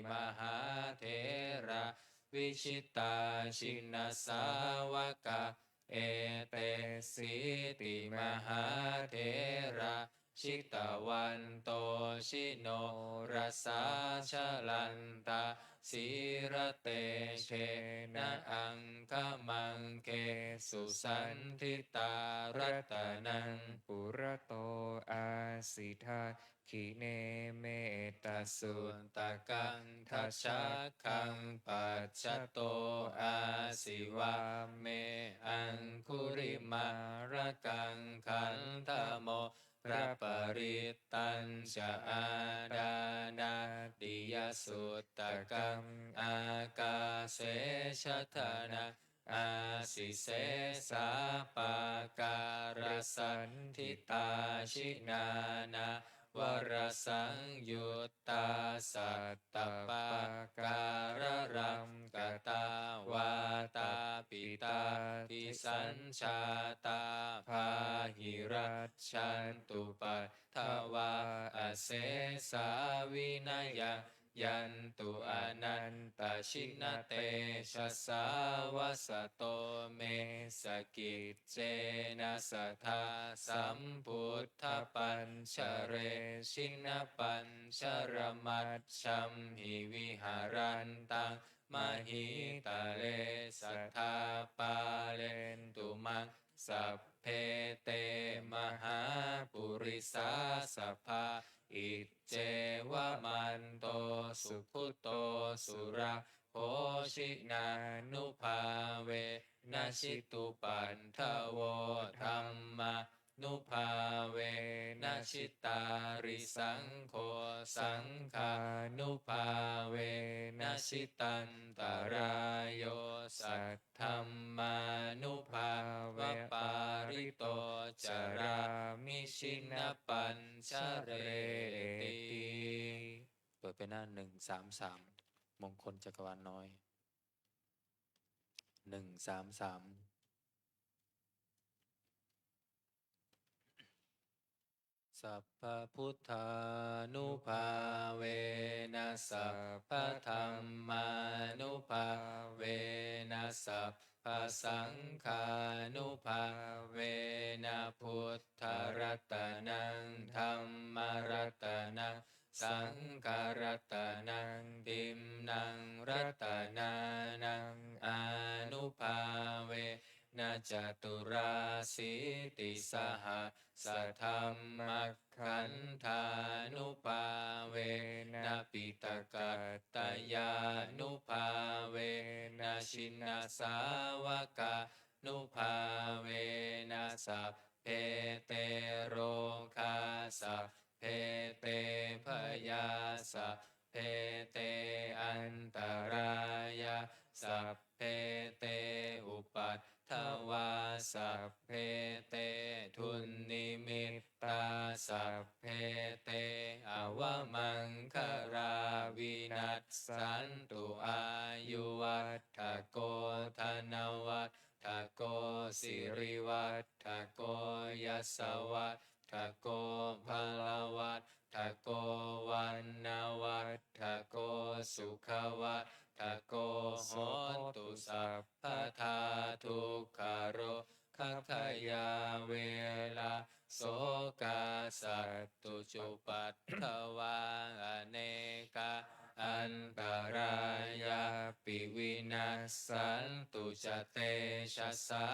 mahātherā vijitā jinasāvakā, etesīti mahātherā jitavanto jinorasā, jalantā sīlatejena aṅgamaṅgesu saṇṭhitā. Ratanaṃ purato āsi, dakkhiṇe mettasuttakaṃ, dhajaggaṃ pacchato āsi, vāme aṅgulimālakaṃ. Khandhamoraparittañca, āṭānāṭiyasuttakaṃ, ākāse chadanaṃ āsi, sesā pākārasaṇṭhitā. Jinā nānāvarasaṃyuttā sattappākāralaṅkatā, vātapittādisañjātā bāhirajjhattupaddavā, asesā vinayaṃ yantu anantajinatejasā. Vasato me sakiccena sadā sambuddhapañjarekshinappañjaramajjhamhi viharantaṃ mahītale, sadā pālentu maṃ sabbe te mahāpurisāsabhā. Iccevamanto sugutto surakkho, jinānubhāvena jitupaddavo, dhammānubhāvena jitārisaṅgho, saṅghānubhāvena jitantarāyo, saddhammānubhāvapālito carāmi jinapañjareti. เปิดไปหน้า หนึ่งสามสาม มงคลจักรวาลน้อย หนึ่งสามสาม Sabbabuddhānubhāvena sabbadhammānubhāvena sabbasaṅghānubhāvena buddharatanaṃ dhammaratanaṃ saṅgharatanaṃ tiṇṇaṃ ratanānaṃ ānubhāvena caturāsītisahassadhammakkhandhānubhāvena piṭakattayānubhāvena jinasāvakānubhāvena sabbe te rogā sabbe te bhayā sabbe te antarāyā sabbe te upaddavā sabbe te dunnimittā sabbe te avamaṅgalā vinassantu. Āyuvaḍḍhako dhanavaḍḍhako sirivaḍḍhako yasavaḍ ḍḍhako balavaḍḍhako vaṇṇavaḍḍhako sukhavaḍḍhako hotu sabbadā. Dukkharogabhayā verā sokā sattu cupaddavā anekā antarāyāpi vinassantu ca tejasā.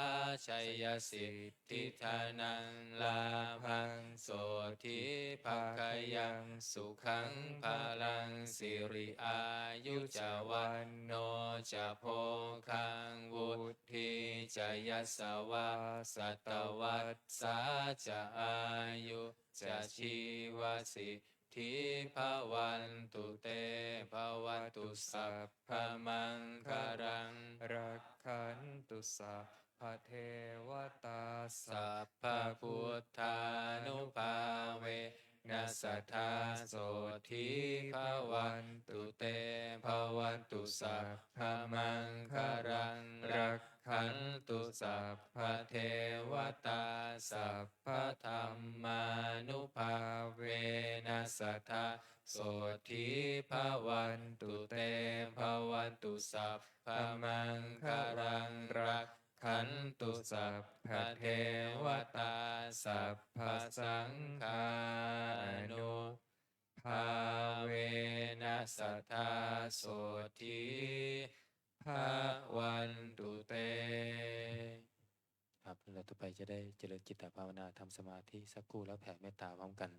Jayasiddhi dhanaṃ lābhaṃ sotthi bhāgyaṃ sukhaṃ balaṃ siri āyu ca vaṇṇo ca bhogaṃ vuḍḍhī ca yasavā satavassā ca āyū ca jīvasiddhī bhavantu te. Bhavatu sabbamaṅgalaṃ rakkhantu sabba sabbadevatā sabbabuddhānubhāvena sadā sotthī bhavantu te. Bhavatu sabbamaṅgalaṃ, rakkhantu sabbadevatā, sabbadhammānubhāvena sadā sotthī bhavantu te. Bhavatu sabbamaṅgalaṃ, rakkhantu sabbadevatā, sabbasaṅghānubhāvena sadā sotthī bhavantu te. ครับ แล้วต่อไปจะได้เจริญจิตตภาวนา ทำสมาธิสักครู่ แล้วแผ่เมตตาพร้อมกัน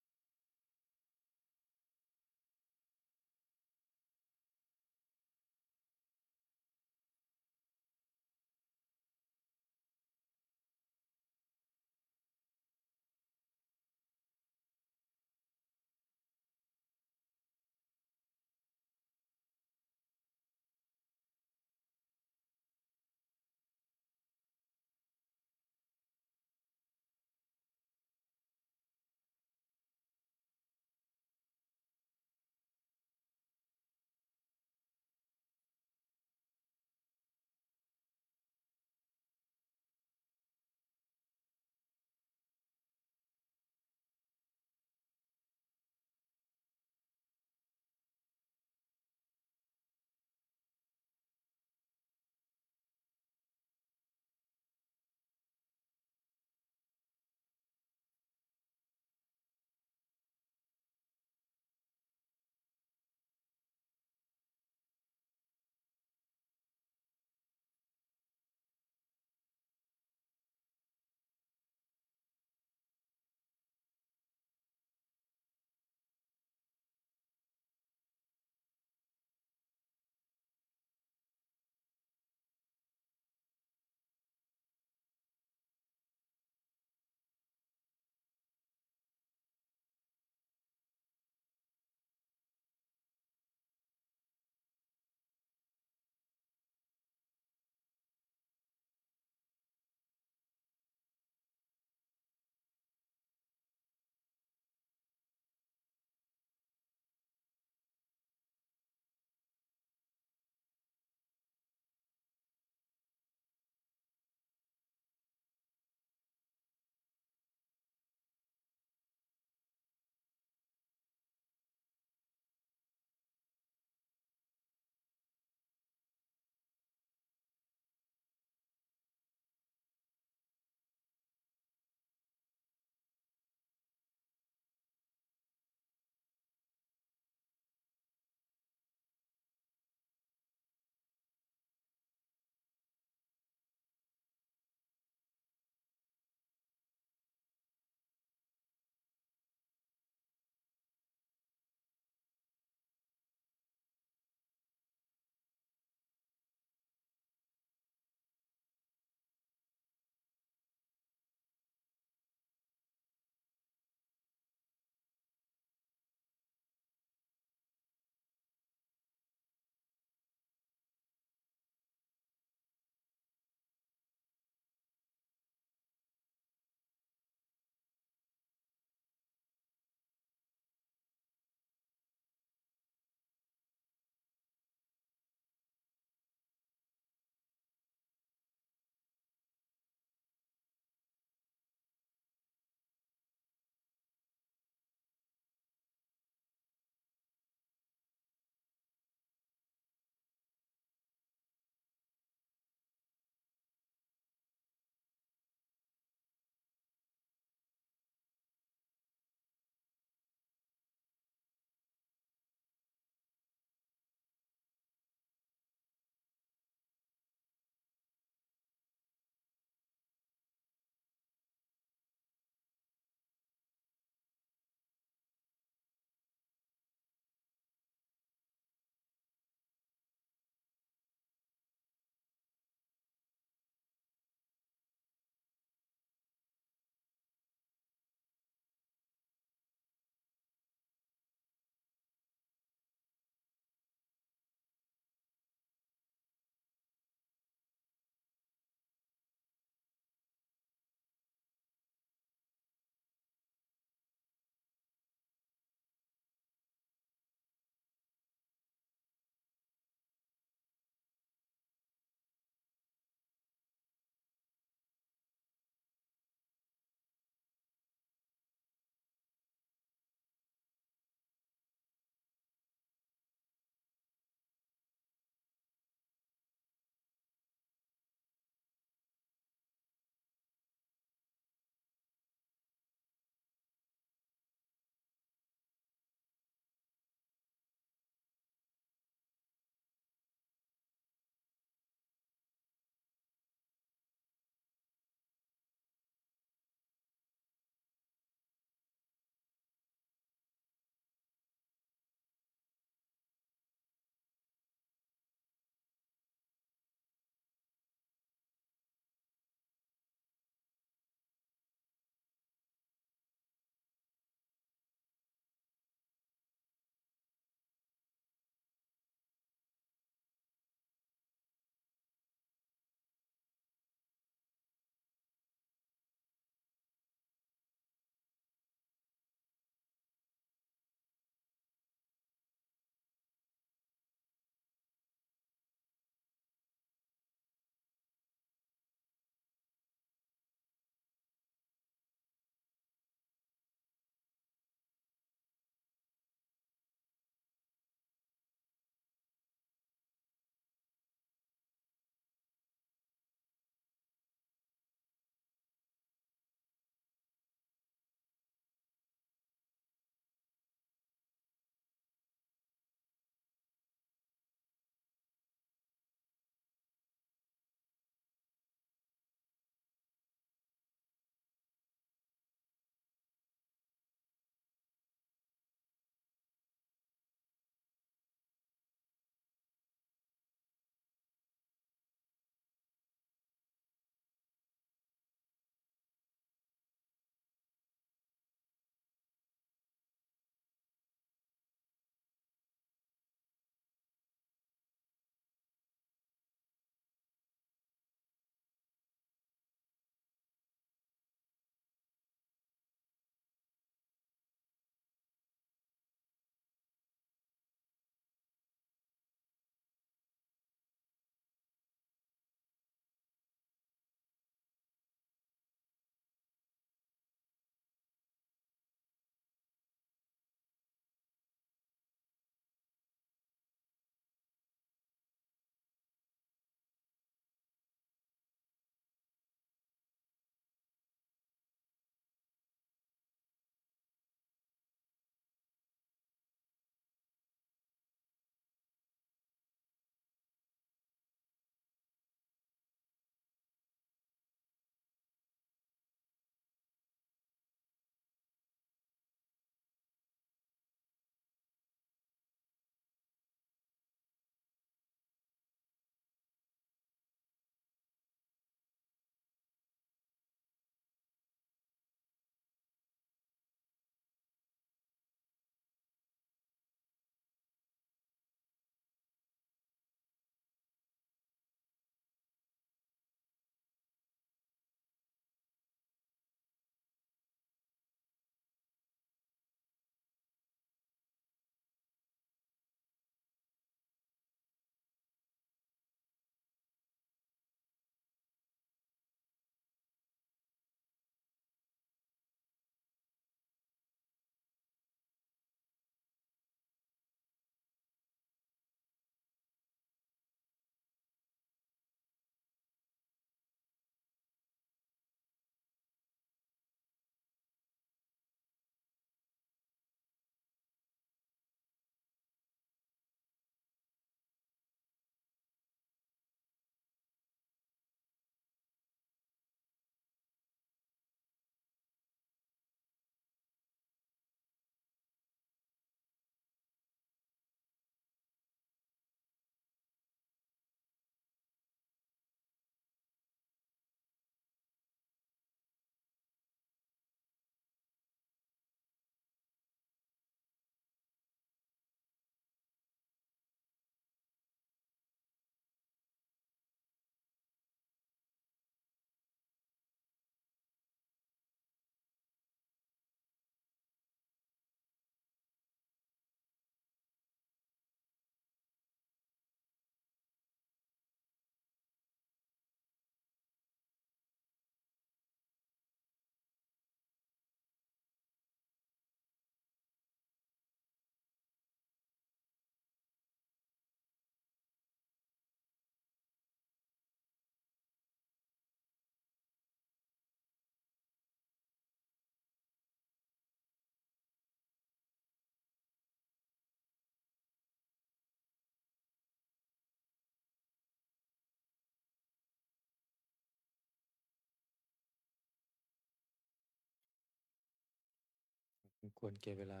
ควรแก่เวลา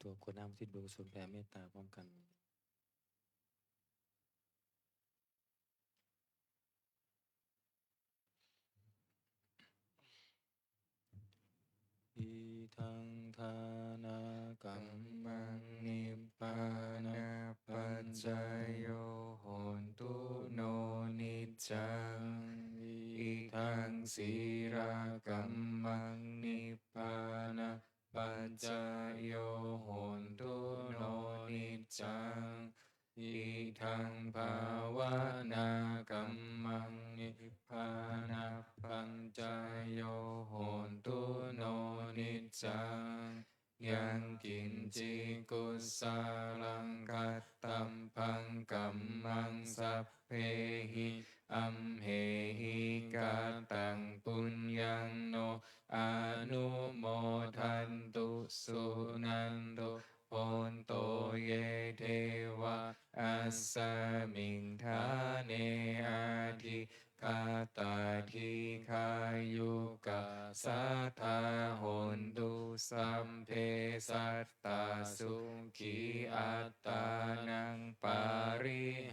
ตัวกรวดน้ำอุทิศบุญกุศลแผ่เมตตาพร้อมกัน Idaṃ dānakammaṃ nibbānapaccayo hotu no niccaṃ. Idaṃ sīlakammaṃ nibbānapaccayo hotu no niccaṃ. Idaṃ bhāvanākammaṃ nibbānapaccayo hotu no niccaṃ. Yaṃ kiñci kusalaṃ kattabbaṃ kammaṃ sabbehi amhehi kattaṃ puññaṃ no anumodantu suṇantu bhonto ye devā asmiṃ ṭhāne adhigatā dīghāyukā sadā hontu sabbe sattā sukhī attānaṃ pariharantu.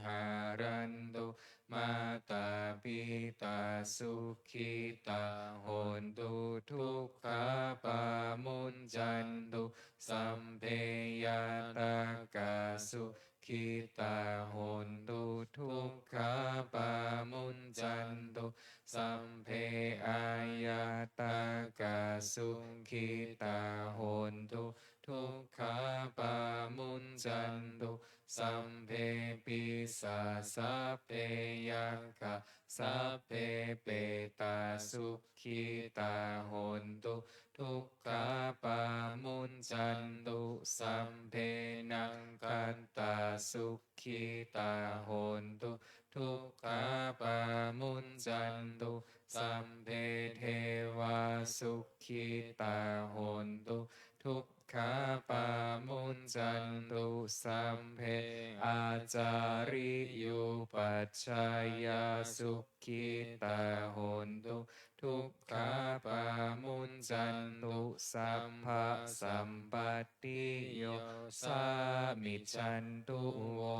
Mātā pitā sukhitā hontu dukkhā pamuñcantu. Sabbe ñātakā sukhitā hontu dukkhā pamuñcantu. Sabbe aññātakā sukhitā hontu dukkhā pamuñcantu. Sabbe pisā sabbe yakkhā sabbe petā sukhitā hontu dukkhā pamuñcantu. Sabbe nakkhattā sukhitā hontu dukkhā pamuñcantu. Sabbe devā sukhitā hontu dukkhā pamuñcantu. Sabbe ācariyupajjhāyā sukhitā hontu dukkhā pamuñcantu. Sabbasampattino samijjhantu vo.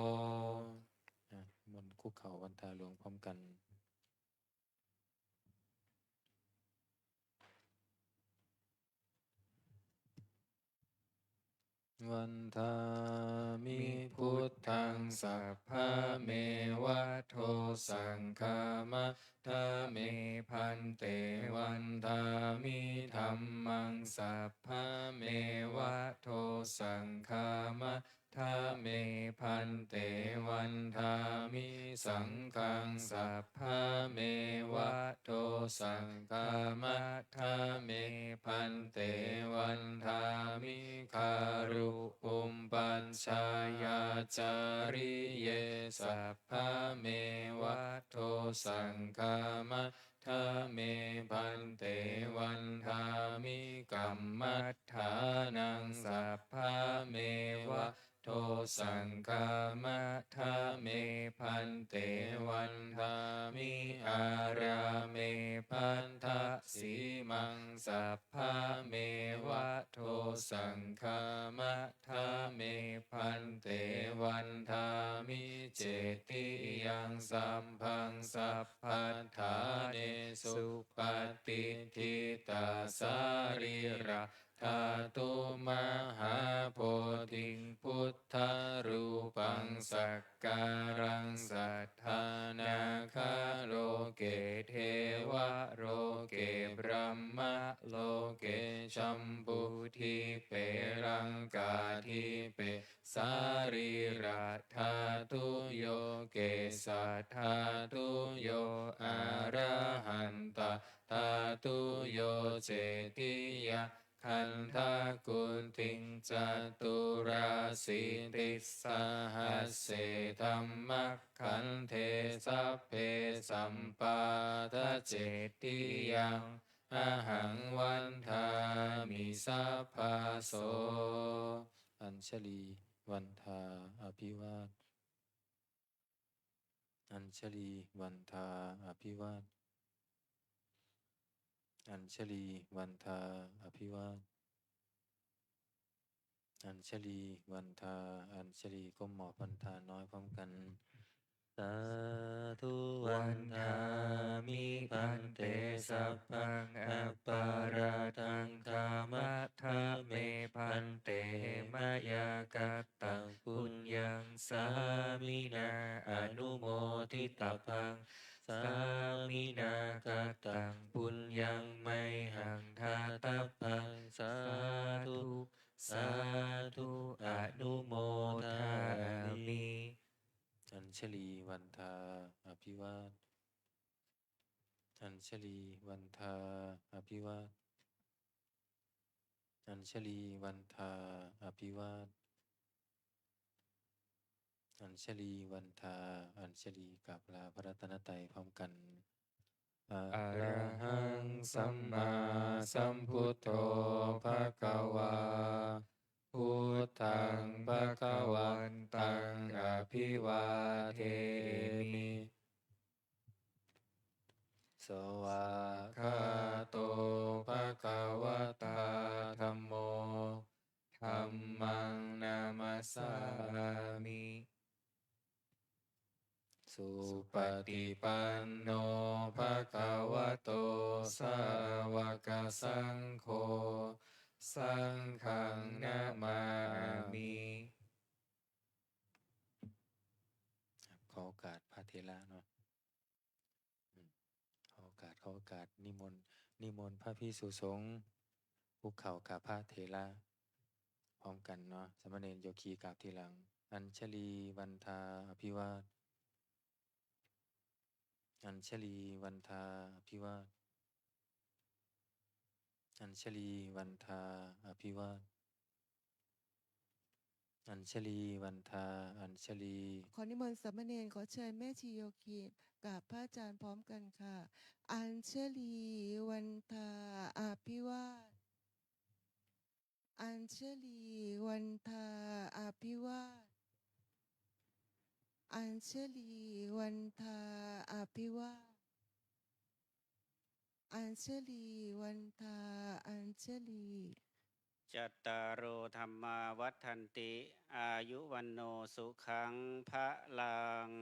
อ่ะ มนต์คุกเข่าวันทาหลวงพร้อมกัน Vandāmi buddhaṃ sabbameva dosaṃ khamatha me bhante. Vandāmi dhammaṃ sabbameva dosaṃ khamatha me bhante. Vandāmi saṅghaṃ sabbameva dosaṃ khamatha me bhante. Vandāmi gurūpapajjhāyācariye sabbameva dosaṃ khamatha me bhante. Vandāmi kammaṭṭhānaṃ sabbameva dosaṃ khamatha me bhante. Vandāmi ārāme baddhasīmaṃ sabbameva dosaṃ khamatha me bhante. Vandāmi cetiyaṃ sabbaṃ sabbaṭṭhānesu patiṭṭhitā sarīra dhātu mahābodhiṃ buddharūpaṃ sakkāraṃ satthā nāgā loke devā loke brahmā loke jambudīpe laṅkādīpe sarīradhātuyo kesathātuyo arahantathātuyo cetiya gandhakuṭiṃ caturāsītisahasсе dhammakkhandhe sabbe sampādacetiyaṃ ahaṃ vandāmi sabbaso. Añjalī vandā abhivād. Añjalī vandā abhivād. Añjalī vandā abhivād. อัญชลีวันทา อัญชลีก้มหมอบวันทาน้อยพร้อมกัน Sādhu vandāmi bhante sabbaṃ aparādhaṃ khamatha me bhante, mayā kataṃ puññaṃ sāminā anumoditabbaṃ, sāminā kataṃ puññaṃ mayhaṃ dātabbaṃ, sādhu sādhu anumodāmi. อัญชลีวันทาอภิวาท อัญชลีวันทาอภิวาท อัญชลีวันทาอภิวาท อัญชลีวันทา อัญชลีกราบลาพระรัตนตรัยพร้อมกัน Arahaṃ sammāsambuddho bhagavā, buddhaṃ bhagavantaṃ abhivādemi. Svākkhāto bhagavatā dhammo, dhammaṃ namassāmi. Supaṭipanno bhagavato sāvakasaṅgho, saṅghaṃ namāmi. ขอโอกาสพระเถระเนาะ อืม ขอโอกาส ขอโอกาส นิมนต์ นิมนต์พระภิกษุสงฆ์ คุกเข่ากับพระเถระ พร้อมกันเนาะ สามเณรโยคีกราบทีหลัง อัญชลีวันทาอภิวาท อัญชลีวันทาอภิวาท อัญชลีวันทาอภิวาท อัญชลีวันทา อัญชลี ขอนิมนต์สามเณร ขอเชิญแม่ชีโยคีกราบพระอาจารย์พร้อมกันค่ะ อัญชลีวันทาอภิวาท อัญชลีวันทาอภิวาท อัญชลีวันทาอภิวาท อัญชลีวันทา อัญชลี Cattāro dhammā vaḍḍhanti, āyu vaṇṇo sukhaṃ balaṃ.